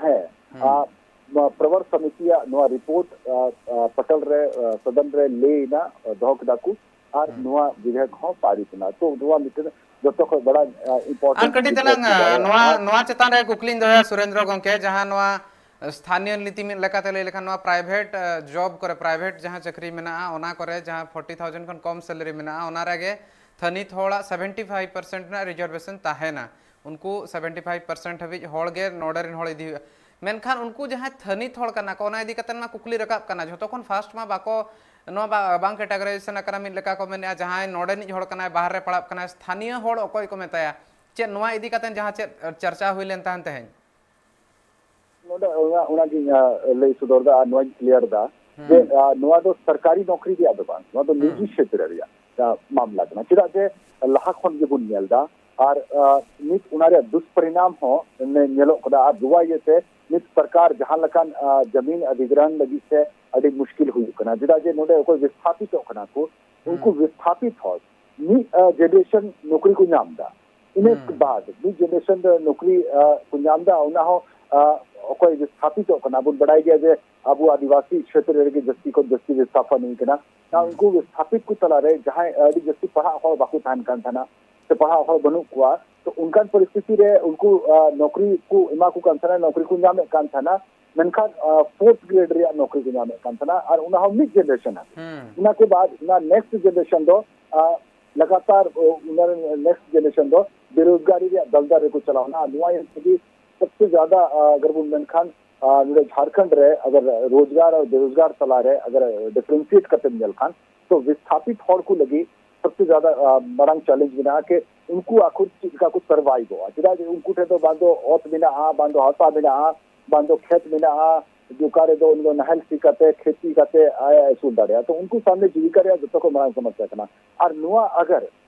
ᱦᱮᱸ, ᱟᱨ ᱱᱚᱣᱟ ᱯᱨᱚᱵᱚᱨ ᱥᱚᱢᱤᱛᱤᱭᱟᱜ ᱱᱚᱣᱟ ᱨᱤᱯᱳᱨᱴ, ᱟ, ᱟ, ᱯᱚᱴᱚᱞ ᱨᱮ, ᱟ, ᱥᱚᱫᱚᱱ ᱨᱮ ᱞᱟᱹᱭ ᱮᱱᱟ, ᱟ, ᱫᱚᱦᱚ ᱠᱮᱫᱟ ᱠᱚ, ᱟᱨ ᱱᱚᱣᱟ ᱵᱤᱫᱷᱮᱭᱚᱠ ᱦᱚᱸ ᱯᱟᱨᱤᱛ ᱮᱱᱟ᱾ ᱛᱚ ᱱᱚᱣᱟ ᱢᱤᱫᱴᱮᱱ ᱡᱚᱛᱚ ᱠᱷᱚᱱ ᱵᱟᱲᱟ, ᱟ, ᱤᱢᱯᱚᱨᱴᱮᱱᱴ ᱟᱨ ᱠᱟᱹᱴᱤᱡ ᱛᱟᱞᱟᱝ, ᱵᱤᱫᱷᱮᱭᱚᱠ ᱠᱟᱱᱟ᱾ ᱱᱚᱣᱟ, ᱱᱚᱣᱟ ᱪᱮᱛᱟᱱ ᱨᱮ ᱠᱩᱠᱞᱤᱧ ᱫᱚᱦᱚᱭᱟ ᱥᱩᱨᱮᱱᱫᱨᱚ ᱜᱚᱢᱠᱮ, ᱡᱟᱦᱟᱸ ᱱᱚᱣᱟ ᱥᱛᱷᱟᱱᱤᱭᱚ ᱱᱤᱛᱤ ᱢᱤᱫ ᱞᱮᱠᱟᱛᱮ ᱞᱟᱹᱭ ᱞᱮᱠᱷᱟᱱ, ᱱᱚᱣᱟ ᱯᱨᱟᱭᱵᱷᱮᱴ, ᱟ, ᱡᱚᱵ ᱠᱚᱨᱮ, ᱯᱨᱟᱭᱵᱷᱮᱴ ᱡᱟᱦᱟᱸ ᱪᱟᱹᱠᱨᱤ ᱢᱮᱱᱟᱜᱼᱟ, ᱚᱱᱟ ᱠᱚᱨᱮ ᱡᱟᱦᱟᱸ ᱯᱷᱳᱨᱴᱤ ᱛᱷᱟᱣᱡᱮᱱᱰ ᱠᱷᱚᱱ ᱠᱚᱢ ᱥᱮᱞᱟᱨᱤ ᱢᱮᱱᱟᱜᱼᱟ, ᱚᱱᱟ ᱨᱮᱜᱮ ᱛᱷᱟᱹᱱᱤᱛ ᱦᱚᱲᱟᱜ ᱥᱮᱵᱷᱮᱱᱴᱤ ᱯᱷᱟᱭᱤᱵᱷ ᱯᱟᱨᱥᱮᱱᱴ ᱨᱮᱱᱟᱜ ᱨᱤᱡᱟᱨᱵᱷᱮᱥᱚᱱ ᱛᱟᱦᱮᱱᱟ᱾ ᱩᱱᱠᱩ ᱥᱮᱵᱷᱮᱱᱴᱤ ᱯᱷᱟᱭᱤᱵᱷ ᱯᱟᱨᱥᱮᱱᱴ ᱦᱟᱹᱵᱤᱡ ᱦᱚᱲ ᱜᱮ ᱱᱚᱰᱮ ᱨᱮᱱ ᱦᱚᱲ ᱤᱫᱤ ᱦᱩᱭᱩᱜᱼᱟ᱾ ᱢᱮᱱᱠᱷᱟᱱ ᱩᱱᱠᱩ ᱡᱟᱦᱟᱸᱭ ᱛᱷᱟᱹᱱᱤᱛ ᱦᱚᱲ ᱠᱟᱱᱟ ᱠᱚ, ᱚᱱᱟ ᱤᱫᱤ ᱠᱟᱛᱮ ᱢᱟ ᱠᱩᱠᱞᱤ ᱨᱟᱠᱟᱵ ᱠᱟᱱᱟ, ᱡᱷᱚᱛᱚ ᱠᱷᱚᱱ ᱯᱷᱟᱥᱴ ᱢᱟ ᱵᱟᱠᱚ, ᱱᱚᱣᱟ ᱵᱟ-, ᱵᱟᱝ ᱠᱮᱴᱟᱜᱚᱨᱟᱭᱡᱮᱥᱚᱱ ᱟᱠᱟᱱᱟ ᱢᱤᱫ ᱞᱮᱠᱟ ᱠᱚ ᱢᱮᱱᱮᱫᱼᱟ, ᱡᱟᱦᱟᱸᱭ ᱱᱚᱰᱮᱱᱤᱡ ᱦᱚᱲ ᱠᱟᱱᱟᱭ, ᱵᱟᱦᱨᱮ ᱨᱮ ᱯᱟᱲᱦᱟᱜ ᱠᱟᱱᱟᱭ, ᱥᱛᱷᱟᱱᱤᱭᱚ ᱦᱚᱲ ᱚᱠᱚᱭ ᱠᱚ ᱢᱮᱛᱟᱭᱟ? ᱪᱮᱫ ᱱᱚᱣᱟ ᱤᱫᱤ ᱠᱟᱛᱮ ᱡᱟᱦᱟᱸ ᱪᱮᱫ ᱪᱟᱨᱪᱟ ᱦᱩᱭ ᱞᱮᱱ ᱛᱟᱦᱮᱸᱱ ᱛᱮᱦᱮᱧ? ᱱᱚᱰᱮ ᱚᱱᱟ, ᱚᱱᱟᱜᱤᱧ, ᱟ, ᱞᱟᱹᱭ ᱥᱚᱫᱚᱨ ᱫᱟ ᱟᱨ ᱱᱚᱣᱟᱧ ᱠᱞᱤᱭᱟᱨ ᱫᱟ ᱡᱮ, ᱦᱩᱸ᱾ ᱟ, ᱱᱚᱣᱟ ᱫᱚ ᱥᱚᱨᱠᱟᱨᱤ ᱱᱚᱠᱨᱤ ᱨᱮᱭᱟᱜ ᱫᱚ ᱵᱟᱝ, ᱱᱚᱣᱟ ᱫᱚ ᱦᱩᱸ᱾ ᱱᱤᱡᱤ ᱠᱷᱮᱛᱨᱮ ᱨᱮᱭᱟᱜ, ᱟ, ᱢᱟᱢᱞᱟ ᱠᱟᱱᱟ᱾ ᱪᱮᱫᱟᱜ ᱡᱮ ᱞᱟᱦᱟ ᱠᱷᱚᱱ ᱜᱮᱵᱚᱱ ᱧᱮᱞ ᱫᱟ ᱟᱨ, ᱟ, ᱱᱤᱛ ᱚᱱᱟ ᱨᱮᱭᱟᱜ ᱫᱩᱥᱯᱚᱨᱤᱱᱟᱢ ᱦᱚᱸ ᱱᱮ-, ᱧᱮᱞᱚᱜ ᱠᱟᱱᱟ᱾ ᱟᱨ ᱱᱚᱣᱟ ᱤᱭᱟᱹᱛᱮ ᱱᱤᱛ ᱥᱚᱨᱠᱟᱨ ᱡᱟᱦᱟᱸ ᱞᱮᱠᱟᱱ, ᱟ, ᱡᱟᱢᱤᱱ ᱚᱫᱷᱤᱜᱨᱚᱦᱚᱱ ᱞᱟᱹᱜᱤᱫ ᱛᱮ ᱟᱹᱰᱤ ᱢᱩᱥᱠᱤᱞ ᱦᱩᱭᱩᱜ ᱠᱟᱱᱟ, ᱪᱮᱫᱟᱜ ᱡᱮ ᱱᱚᱰᱮ ᱚᱠᱚᱭ ᱵᱤᱥᱛᱷᱟᱯᱤᱛᱚᱜ ᱠᱟᱱᱟ ᱠᱚ, ᱩᱱᱠᱩ ᱦᱩᱸ᱾ ᱵᱤᱥᱛᱷᱟᱯᱤᱛ ᱦᱚᱲ ᱢᱤᱫ, ᱟ, ᱡᱮᱱᱟᱨᱮᱥᱚᱱ ᱱᱚᱠᱨᱤ ᱠᱚ ᱧᱟᱢ ᱫᱟ, ᱤᱱᱟᱹ ᱦᱩᱸ᱾ ᱵᱟᱫ ᱢᱤᱫ ᱡᱮᱱᱟᱨᱮᱥᱚᱱ ᱨᱮ ᱱᱚᱠᱨᱤ, ᱟ, ᱠᱚ ᱧᱟᱢ ᱫᱟ, ᱚᱱᱟ ᱦᱚᱸ, ᱟ, ᱚᱠᱚᱭ ᱵᱤᱥᱛᱷᱟᱯᱤᱛᱚᱜ ᱠᱟᱱᱟ, ᱵᱚᱱ ᱵᱟᱲᱟᱭ ᱜᱮᱭᱟ ᱡᱮ ᱟᱵᱚ ᱟᱹᱫᱤᱵᱟᱹᱥᱤ ᱠᱷᱮᱛᱨᱮ ᱨᱮᱜᱮ ᱡᱟᱹᱥᱛᱤ ᱠᱷᱚᱱ ᱡᱟᱹᱥᱛᱤ ᱵᱤᱥᱛᱷᱟᱯᱚᱱ ᱦᱩᱭ ᱠᱟᱱᱟ᱾ ᱟᱨ ᱦᱩᱸ᱾ ᱩᱱᱠᱩ ᱵᱤᱥᱛᱷᱟᱯᱤᱛ ᱠᱚ ᱛᱟᱞᱟᱨᱮ ᱡᱟᱦᱟᱸᱭ ᱟᱹᱰᱤ ᱡᱟᱹᱥᱛᱤ ᱯᱟᱲᱦᱟᱜ ᱦᱚᱲ ᱵᱟᱠᱚ ᱛᱟᱦᱮᱱ ᱠᱟᱱ ᱛᱟᱦᱮᱱᱟ, ᱥᱮ ᱯᱟᱲᱦᱟᱜ ᱦᱚᱲ ᱵᱟᱹᱱᱩᱜ ᱠᱚᱣᱟ, ᱛᱚ ᱚᱱᱠᱟᱱ ᱯᱚᱨᱤᱥᱛᱷᱤᱛᱤ ᱨᱮ ᱩᱱᱠᱩ, ᱟ, ᱱᱚᱠᱨᱤ ᱠᱚ ᱮᱢᱟ ᱠᱚ ᱠᱟᱱ ᱛᱟᱦᱮᱱᱟ, ᱱᱚᱠᱨᱤ ᱠᱚ ᱧᱟᱢᱮᱫ ᱠᱟᱱ ᱛᱟᱦᱮᱱᱟ, ᱢᱮᱱᱠᱷᱟᱱ, ᱟ, ᱯᱷᱳᱨᱛᱷ ᱜᱨᱮᱰ ᱨᱮᱭᱟᱜ ᱱᱚᱠᱨᱤ ᱠᱚ ᱧᱟᱢᱮᱫ ᱠᱟᱱ ᱛᱟᱦᱮᱱᱟ, ᱟᱨ ᱚᱱᱟ ᱦᱚᱸ ᱢᱤᱫ ᱡᱮᱱᱟᱨᱮᱥᱚᱱ ᱦᱟᱹᱵᱤᱡ᱾ ᱦᱩᱸ᱾ ᱚᱱᱟ ᱠᱮ ᱵᱟᱫ ᱚᱱᱟ ᱱᱮᱠᱥᱴ ᱡᱮᱱᱟᱨᱮᱥᱚᱱ ᱫᱚ, ᱟ, ᱞᱟᱜᱟᱛᱟᱨ, ᱚ, ᱚᱱᱟ ᱱᱮᱠᱥᱴ ᱡᱮᱱᱟᱨᱮᱥᱚᱱ ᱫᱚ ᱵᱮᱨᱳᱡᱽᱜᱟᱨᱤ ᱨᱮᱭᱟᱜ ᱫᱟᱞᱫᱟᱞ ᱨᱮᱠᱚ ᱪᱟᱞᱟᱣᱱᱟ᱾ ᱱᱚᱣᱟ ᱤᱭᱟᱹ ᱛᱮᱜᱮ ᱥᱚᱵᱥᱮ ᱡᱟᱫᱟ, ᱟ, ᱟᱜᱟᱨ ᱵᱚᱱ ᱢᱮᱱᱠᱷᱟᱱ, ᱟ, ᱱᱚᱰᱮ ᱡᱷᱟᱲᱠᱷᱚᱸᱰ ᱨᱮ ᱟᱜᱟᱨ ᱨᱳᱡᱽᱜᱟᱨ ᱟᱨ ᱵᱮᱨᱳᱡᱽᱜᱟᱨ ᱛᱟᱞᱟᱨᱮ ᱟᱜᱟᱨ ᱰᱤᱯᱷᱟᱨᱮᱱᱥᱤᱭᱮᱴ ᱠᱟᱛᱮᱢ ᱧᱮᱞ ᱠᱷᱟᱱ, ᱛᱚ ᱵᱤᱥᱛᱷᱟᱯᱤᱛ ᱦᱚᱲ ᱠᱚ ᱞᱟᱹᱜᱤᱫ ᱥᱚᱵᱥᱮ ᱡᱟᱫᱟ, ᱟ, ᱢᱟᱨᱟᱝ ᱪᱮᱞᱮᱧᱡᱽ ᱢᱮᱱᱟᱜᱼᱟ ᱠᱤ ᱩᱱᱠᱩ ᱟᱠᱚ ᱪᱮᱫ ᱞᱮᱠᱟ ᱠᱚ ᱥᱟᱨᱵᱷᱟᱭᱤᱵᱷᱚᱜᱼᱟ᱾ ᱪᱮᱫᱟᱜ ᱡᱮ ᱩᱱᱠᱩ ᱴᱷᱮᱱ ᱫᱚ ᱵᱟᱝ ᱫᱚ ᱚᱛ ᱢᱮᱱᱟᱜᱼᱟ, ᱵᱟᱝ ᱫᱚ ᱦᱟᱥᱟ ᱢᱮᱱᱟᱜᱼᱟ, ᱵᱟᱝ ᱫᱚ ᱠᱷᱮᱛ ᱢᱮᱱᱟᱜᱼᱟ, ᱡᱮ ᱚᱠᱟ ᱨᱮᱫᱚ ᱩᱱᱤ ᱫᱚ ᱱᱟᱦᱮᱞ ᱥᱤ ᱠᱟᱛᱮ, ᱠᱷᱮᱛᱤ ᱠᱟᱛᱮ ᱟᱭ ᱟᱹᱥᱩᱞ ᱫᱟᱲᱮᱭᱟᱜᱼᱟ᱾ ᱛᱚ ᱩᱱᱠᱩ ᱥᱟᱢᱱᱮ ᱡᱤᱵᱤᱠᱟ ᱨᱮᱭᱟᱜ ᱡᱚᱛᱚ ᱠᱷᱚᱱ ᱢᱟᱨᱟᱝ ᱥᱚᱢᱚᱥᱥᱟ ᱠᱟᱱᱟ᱾ ᱟᱨ ᱱᱚᱣᱟ ᱟᱜᱟᱨ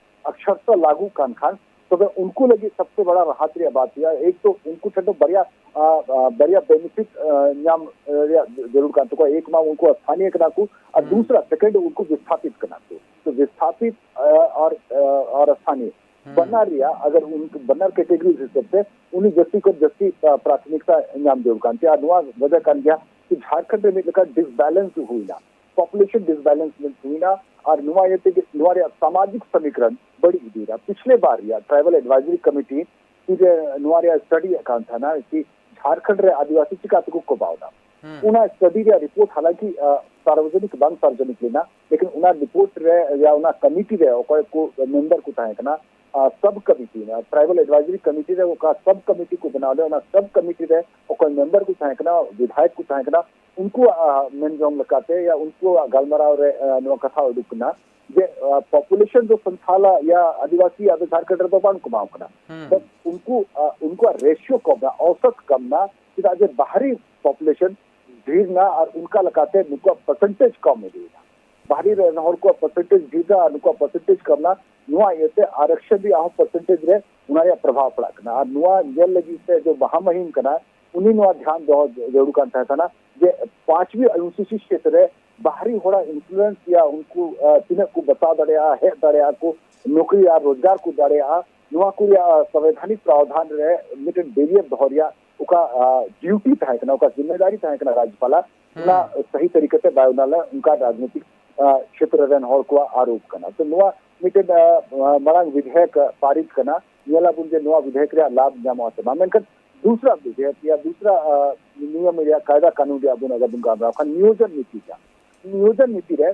ᱟᱠᱥᱟᱨᱛᱟ ᱞᱟᱹᱜᱩ ᱠᱟᱱ ᱠᱷᱟᱱ, ᱛᱚᱵᱮ ᱩᱱᱠᱩ ᱞᱟᱹᱜᱤᱫ ᱥᱚᱵᱥᱮ ᱵᱟᱲᱟ ᱨᱟᱦᱟᱛ ᱨᱮᱭᱟᱜ ᱵᱟᱛ ᱦᱩᱭᱩᱜᱼᱟ᱾ ᱮᱠ ᱛᱚ ᱩᱱᱠᱩ ᱴᱷᱮᱱ ᱫᱚ ᱵᱟᱨᱭᱟ, ᱟ, ᱟ, ᱵᱟᱨᱭᱟ ᱵᱮᱱᱤᱯᱷᱤᱴ, ᱟ, ᱧᱟᱢ ᱨᱮᱭᱟᱜ ᱡᱟᱹᱨᱩᱲ ᱠᱟᱱ ᱛᱟᱠᱚᱣᱟ᱾ ᱮᱠ ᱢᱟ ᱩᱱᱠᱩ ᱥᱛᱷᱟᱱᱤᱭ ᱠᱟᱱᱟ ᱠᱚ, ᱟᱨ ᱦᱩᱸ᱾ ᱫᱩᱥᱨᱟ, ᱥᱮᱠᱮᱱᱰ, ᱩᱱᱠᱩ ᱵᱤᱥᱛᱷᱟᱯᱤᱛ ᱠᱟᱱᱟ ᱠᱚ᱾ ᱛᱚ ᱵᱤᱥᱛᱷᱟᱯᱤᱛ, ᱟ, ᱟᱨ, ᱟ, ᱟᱨ ᱥᱛᱷᱟᱱᱤᱭ, ᱦᱩᱸ᱾ ᱵᱟᱱᱟᱨ ᱨᱮᱭᱟᱜ, ᱟᱜᱟᱨ ᱩᱱ ᱵᱟᱱᱟᱨ ᱠᱮᱴᱮᱜᱚᱨᱤ ᱦᱤᱥᱟᱹᱵ ᱛᱮ ᱩᱱᱤ ᱡᱟᱹᱥᱛᱤ ᱠᱷᱚᱱ ᱡᱟᱹᱥᱛᱤ, ᱟ, ᱯᱨᱟᱛᱷᱚᱢᱤᱠᱛᱟ ᱧᱟᱢ ᱡᱟᱹᱨᱩᱲ ᱠᱟᱱ ᱛᱟᱭᱟ᱾ ᱟᱨ ᱱᱚᱣᱟ ᱣᱟᱡᱟ ᱠᱟᱱ ᱜᱮᱭᱟ ᱠᱤ ᱡᱷᱟᱲᱠᱷᱚᱸᱰ ᱨᱮ ᱢᱤᱫ ᱞᱮᱠᱟ ᱰᱤᱥᱵᱮᱞᱮᱱᱥ ᱦᱩᱭᱱᱟ, ᱯᱚᱯᱩᱞᱮᱥᱚᱱ ᱰᱤᱥᱵᱮᱞᱮᱱᱥ ᱦᱩᱭᱱᱟ᱾ ᱟᱨ ᱱᱚᱣᱟ ᱤᱭᱟᱹ ᱛᱮᱜᱮ ᱱᱚᱣᱟ ᱨᱮᱭᱟᱜ ᱥᱟᱢᱟᱡᱤᱠ ᱥᱚᱢᱤᱠᱨᱚᱱ ᱵᱟᱹᱲᱤᱡ ᱤᱫᱤᱭᱮᱱᱟ᱾ ᱯᱤᱪᱷᱞᱮ ᱵᱟᱨ ᱨᱮᱭᱟᱜ ᱴᱨᱟᱭᱵᱟᱞ ᱮᱰᱣᱟᱭᱡᱟᱨᱤ ᱠᱚᱢᱤᱴᱤ ᱛᱤᱨᱮ ᱱᱚᱣᱟ ᱨᱮᱭᱟᱜ ᱥᱴᱟᱰᱤ ᱮᱫ ᱠᱟᱱ ᱛᱟᱦᱮᱱᱟ ᱠᱤ ᱡᱷᱟᱲᱠᱷᱚᱸᱰ ᱨᱮ ᱟᱹᱫᱤᱵᱟᱹᱥᱤ ᱪᱤᱠᱟ ᱛᱮᱠᱚ ᱠᱚᱵᱟᱣ ᱮᱫᱟ᱾ ᱦᱩᱸ᱾ ᱚᱱᱟ ᱥᱴᱟᱰᱤ ᱨᱮᱭᱟᱜ ᱨᱤᱯᱳᱨᱴ ᱦᱟᱞᱟᱝᱠᱤ, ᱟ, ᱥᱟᱨᱵᱚᱡᱚᱱᱤᱠ ᱵᱟᱝ ᱥᱟᱨᱵᱚᱡᱚᱱᱤᱠ ᱞᱮᱱᱟ, ᱞᱮᱠᱤᱱ ᱚᱱᱟ ᱨᱤᱯᱳᱨᱴ ᱨᱮ ᱭᱟ ᱚᱱᱟ ᱠᱚᱢᱤᱴᱤ ᱨᱮ ᱚᱠᱚᱭ ᱠᱚ ᱢᱮᱢᱵᱟᱨ ᱠᱚ ᱛᱟᱦᱮᱸ ᱠᱟᱱᱟ, ᱟ, ᱥᱟᱵ ᱠᱚᱢᱤᱴᱤ, ᱚᱱᱟ ᱴᱨᱟᱭᱵᱟᱞ ᱮᱰᱣᱟᱭᱡᱟᱨᱤ ᱠᱚᱢᱤᱴᱤ ᱨᱮ ᱚᱠᱟ ᱥᱟᱵ ᱠᱚᱢᱤᱴᱤ ᱠᱚ ᱵᱮᱱᱟᱣ ᱞᱮᱫᱟ, ᱚᱱᱟ ᱥᱟᱵ ᱠᱚᱢᱤᱴᱤ ᱨᱮ ᱚᱠᱚᱭ ᱢᱮᱢᱵᱟᱨ ᱠᱚ ᱛᱟᱦᱮᱸ ᱠᱟᱱᱟ, ᱵᱤᱫᱷᱟᱭᱚᱠ ᱠᱚ ᱛᱟᱦᱮᱸ ᱠᱟᱱᱟ, ᱩᱱᱠᱩᱣᱟᱜ, ᱟ, ᱢᱮᱱ ᱡᱚᱝ ᱞᱮᱠᱟᱛᱮ ᱭᱟ ᱩᱱᱠᱩᱣᱟᱜ ᱜᱟᱞᱢᱟᱨᱟᱣ ᱨᱮ, ᱟ, ᱱᱚᱣᱟ ᱠᱟᱛᱷᱟ ᱩᱰᱩᱠ ᱠᱟᱱᱟ ᱡᱮ, ᱟ, ᱯᱚᱯᱩᱞᱮᱥᱚᱱ ᱫᱚ ᱥᱟᱱᱛᱷᱟᱞ ᱭᱟ ᱟᱹᱫᱤᱵᱟᱹᱥᱤ ᱟᱫᱚ ᱡᱷᱟᱲᱠᱷᱚᱸᱰ ᱨᱮᱫᱚ ᱵᱟᱝ ᱠᱚᱢᱟᱣ ᱠᱟᱱᱟ᱾ ᱦᱩᱸ᱾ ᱵᱟᱥ ᱩᱱᱠᱩ, ᱟ, ᱩᱱᱠᱩᱣᱟᱜ ᱨᱮᱥᱤᱭᱳ ᱠᱚᱢ ᱮᱱᱟ, ᱚᱣᱥᱚᱛ ᱠᱚᱢ ᱮᱱᱟ, ᱪᱮᱫᱟᱜ ᱡᱮ ᱵᱟᱦᱨᱤ ᱯᱚᱯᱩᱞᱮᱥᱚᱱ ᱰᱷᱮᱨ ᱮᱱᱟ ᱟᱨ ᱚᱱᱠᱟ ᱞᱮᱠᱟᱛᱮ ᱱᱩᱠᱩᱣᱟᱜ ᱯᱟᱨᱥᱮᱱᱴᱮᱡᱽ ᱠᱚᱢ ᱤᱫᱤᱭᱮᱱᱟ᱾ ᱵᱟᱦᱨᱤ ᱨᱮᱱ ᱦᱚᱲ ᱠᱚᱣᱟᱜ ᱯᱟᱨᱥᱮᱱᱴᱮᱡᱽ ᱰᱷᱮᱨ ᱮᱱᱟ ᱟᱨ ᱱᱩᱠᱩᱣᱟᱜ ᱯᱟᱨᱥᱮᱱᱴᱮᱡᱽ ᱠᱚᱢ ᱮᱱᱟ᱾ ᱱᱚᱣᱟ ᱤᱭᱟᱹᱛᱮ ᱟᱨᱚᱠᱥᱚᱱ ᱨᱮᱭᱟᱜ ᱦᱚᱸ ᱯᱟᱨᱥᱮᱱᱴᱮᱡᱽ ᱨᱮ ᱚᱱᱟ ᱨᱮᱭᱟᱜ ᱯᱨᱚᱵᱷᱟᱵᱽ ᱯᱟᱲᱟᱜ ᱠᱟᱱᱟ᱾ ᱟᱨ ᱱᱚᱣᱟ ᱧᱮᱞ ᱞᱟᱹᱜᱤᱫ ᱛᱮ ᱡᱮ ᱢᱟᱦᱟᱢᱟᱦᱤᱢ ᱠᱟᱱᱟ, ᱩᱱᱤ ᱱᱚᱣᱟ ᱫᱷᱮᱭᱟᱱ ᱫᱚᱦᱚ ᱡᱟᱹᱨᱩᱲ ᱠᱟᱱ ᱛᱟᱦᱮᱸ ᱠᱟᱱᱟ ᱡᱮ ᱯᱟᱸᱪᱣᱤ ᱚᱱᱩᱥᱩᱪᱤ ᱠᱷᱮᱛᱨᱮ ᱵᱟᱦᱨᱤ ᱦᱚᱲᱟᱜ ᱤᱱᱯᱷᱞᱩᱭᱮᱱᱥ ᱭᱟ ᱩᱱᱠᱩ, ᱟ, ᱛᱤᱱᱟᱹᱜ ᱠᱚ ᱵᱟᱥᱟᱣ ᱫᱟᱲᱮᱭᱟᱜᱼᱟ, ᱦᱮᱡ ᱫᱟᱲᱮᱭᱟᱜᱼᱟ ᱠᱚ, ᱱᱚᱠᱨᱤ ᱟᱨ ᱨᱳᱡᱽᱜᱟᱨ ᱠᱚ ᱫᱟᱲᱮᱭᱟᱜᱼᱟ, ᱱᱚᱣᱟ ᱠᱚ ᱨᱮᱭᱟᱜ, ᱟ, ᱥᱚᱝᱵᱤᱫᱷᱟᱱᱤᱠ ᱯᱨᱟᱣᱫᱷᱟᱱ ᱨᱮ ᱢᱤᱫᱴᱮᱱ ᱵᱮᱨᱤᱭᱟᱨ ᱫᱚᱦᱚ ᱨᱮᱭᱟᱜ ᱚᱠᱟ, ᱟ, ᱰᱤᱭᱩᱴᱤ ᱛᱟᱦᱮᱸ ᱠᱟᱱᱟ, ᱚᱠᱟ ᱡᱤᱢᱢᱮᱫᱟᱨᱤ ᱛᱟᱦᱮᱸ ᱠᱟᱱᱟ ᱨᱟᱡᱽᱯᱟᱞᱟ, ᱦᱩᱸ᱾ ᱚᱱᱟ ᱥᱟᱦᱤ ᱛᱟᱹᱨᱤᱠᱟ ᱛᱮ ᱵᱟᱭ ᱚᱱᱟ ᱞᱮ, ᱚᱱᱠᱟ ᱨᱟᱡᱽᱱᱤᱛᱤᱠ, ᱟ, ᱠᱷᱮᱛᱨᱚ ᱨᱮᱱ ᱦᱚᱲ ᱠᱚᱣᱟᱜ ᱟᱨᱳᱯ ᱠᱟᱱᱟ᱾ ᱛᱚ ᱱᱚᱣᱟ ᱢᱤᱫᱴᱮᱱ, ᱟ, ᱢᱟᱲᱟᱝ ᱵᱤᱫᱷᱮᱭᱚᱠ ᱯᱟᱨᱤᱛ ᱠᱟᱱᱟ, ᱧᱮᱞᱟᱵᱚᱱ ᱡᱮ ᱱᱚᱣᱟ ᱵᱤᱫᱷᱮᱭᱚᱠ ᱨᱮᱭᱟᱜ ᱞᱟᱵᱷ ᱧᱟᱢᱚᱜᱼᱟ ᱥᱮ ᱵᱟᱝ᱾ ᱢᱮᱱᱠᱷᱟᱱ ᱫᱩᱥᱨᱟ ᱵᱤᱫᱷᱮᱭᱚᱠ ᱭᱟ ᱫᱩᱥᱨᱟ, ᱟ, ᱱᱤᱭᱚᱢ ᱨᱮᱭᱟᱜ ᱠᱟᱭᱫᱟ ᱠᱟᱹᱱᱩᱱ ᱨᱮᱭᱟᱜ ᱵᱚᱱ ᱟᱜᱟᱨ ᱵᱚᱱ ᱜᱟᱞᱢᱟᱨᱟᱣ ᱠᱷᱟᱱ ᱱᱤᱭᱳᱡᱚᱱ ᱱᱤᱛᱤ ᱨᱮᱭᱟᱜ, ᱱᱤᱭᱳᱡᱚᱱ ᱱᱤᱛᱤ ᱨᱮ